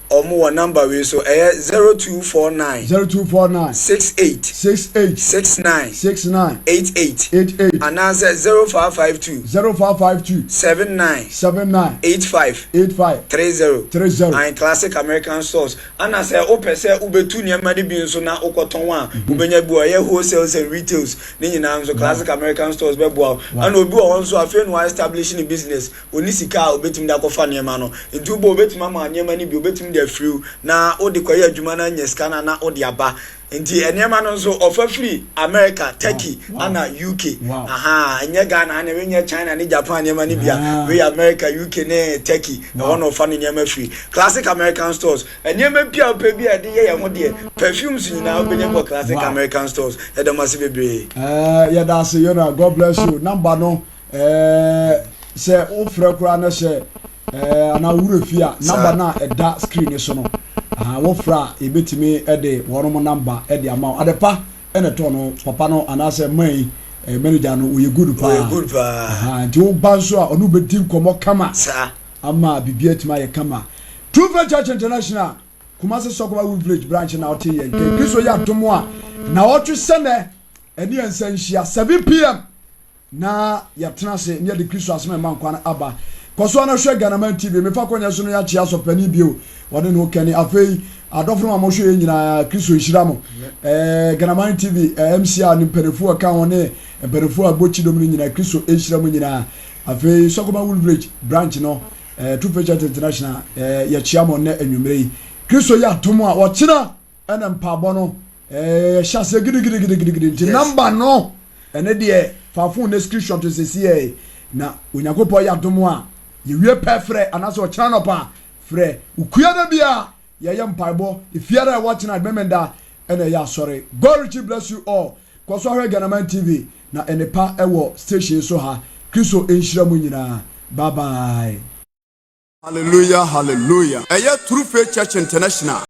wɔn wɔ number wei so, ɛyɛ 0249 0249 68 68 69 69 88 88 anaasɛ 0552 0552 79 79 85 85 30. 30. And Classic American Stores, ana sɛ wopɛ sɛ wobɛtu nneɛma no bi nso na wokɔtɔn a, wobɛnya bi wɔ ɛyɛ wholesales and retails ne nyinaa nso, Classic American Stores bɛboa wo. Ana obi wɔ hɔ nso, afei na establish ne business, oni sika a obɛtumi de akɔfa nneɛma no, nti wobɔ obɛtumi ama nneɛma no bi, obɛtumi de afiriw na wode kɔyɛ adwuma no anya sika no na wode aba. Nti nneɛma no nso ɔfa firi America, Turkey ana UK. Aha, ɛnyɛ Ghana ana wei, China ne Japan nneɛma no bia. Wei America, UK ne Turkey, ɛhɔ na ɔfa ne nneɛma firi. Classic American Stores, nneɛma bi a wopɛ bi a yɛde yɛ yɛn ho deɛ, perfumes nyinaa wobɛnya bi wɔ Classic American Stores. Ɛdɛm ase bebree. Yɛda ase, Yona. God bless you. Number no, sɛ wofrɛ koraa no sɛ anaa wura fie a, number no a ɛda screen so no, wofrɛ a, yɛbɛtumi de wɔnom number de ama wo. Adepa ɛna ɛtɔ no papa no anaasɛ man yi manager no, wɔyɛ good paa. Ɔyɛ good paa. Nti woba nso a, ɔno wobɛdi nkɔmmɔ kama ama biribi atumi ayɛ kama. True Faith Church International, Kumasi Sɔkɔba Wood Village branch na ɔte yɛn nkɛn. Kristo yɛ adom a, na ɔtwe sɛnɛ ɛne yɛn nsa nhyia 7 p.m. na yɛtena ase ne yɛde Kristo asɛm ɛma nkwa no aba. Kɔ so ana hwɛ Ghanaman TV. Mefa kɔnyɛ so no, yɛakyea asɔpanin bio, wɔde ne ho kɛne. Afei adɔfo no a mohwɛ yɛn nyinaa, Kristo nhyira mo. Ghanaman TV MCR ne mpanimfoɔ a ɛka ho ne mpanimfoɔ a bɔ kyidom no nyinaa, Kristo nhyira mo nyinaa. Afei Sɔkɔma Wood Village branch no, True Faith Church International, yɛkyea mo nnɛ anwummerɛ yi. Kristo yɛ adom a, wɔkyena ɛna mpaabɔ no yɛhyɛ aseɛ gidigidigidigidi. Nti number no ɛne deɛ, fa phone ne screenshot sɛsi yɛ na Onyankopɔn yɛ adom a, yɛwie pɛ frɛ, anaasɛ ɔkyena nɔpa frɛ. Okua da bi a yɛyɛ mpaebɔ efiara a ɛwɔ kyena Memenda ɛna ɛyɛ asɔre. God richly bless you all. Kɔ so ahwɛ Ghanaman TV na ɛnepa ɛwɔ station so ha. Kristo nhyira mu nyinaa. Bye bye. Hallelujah, hallelujah. Ɛyɛ True Faith Church International.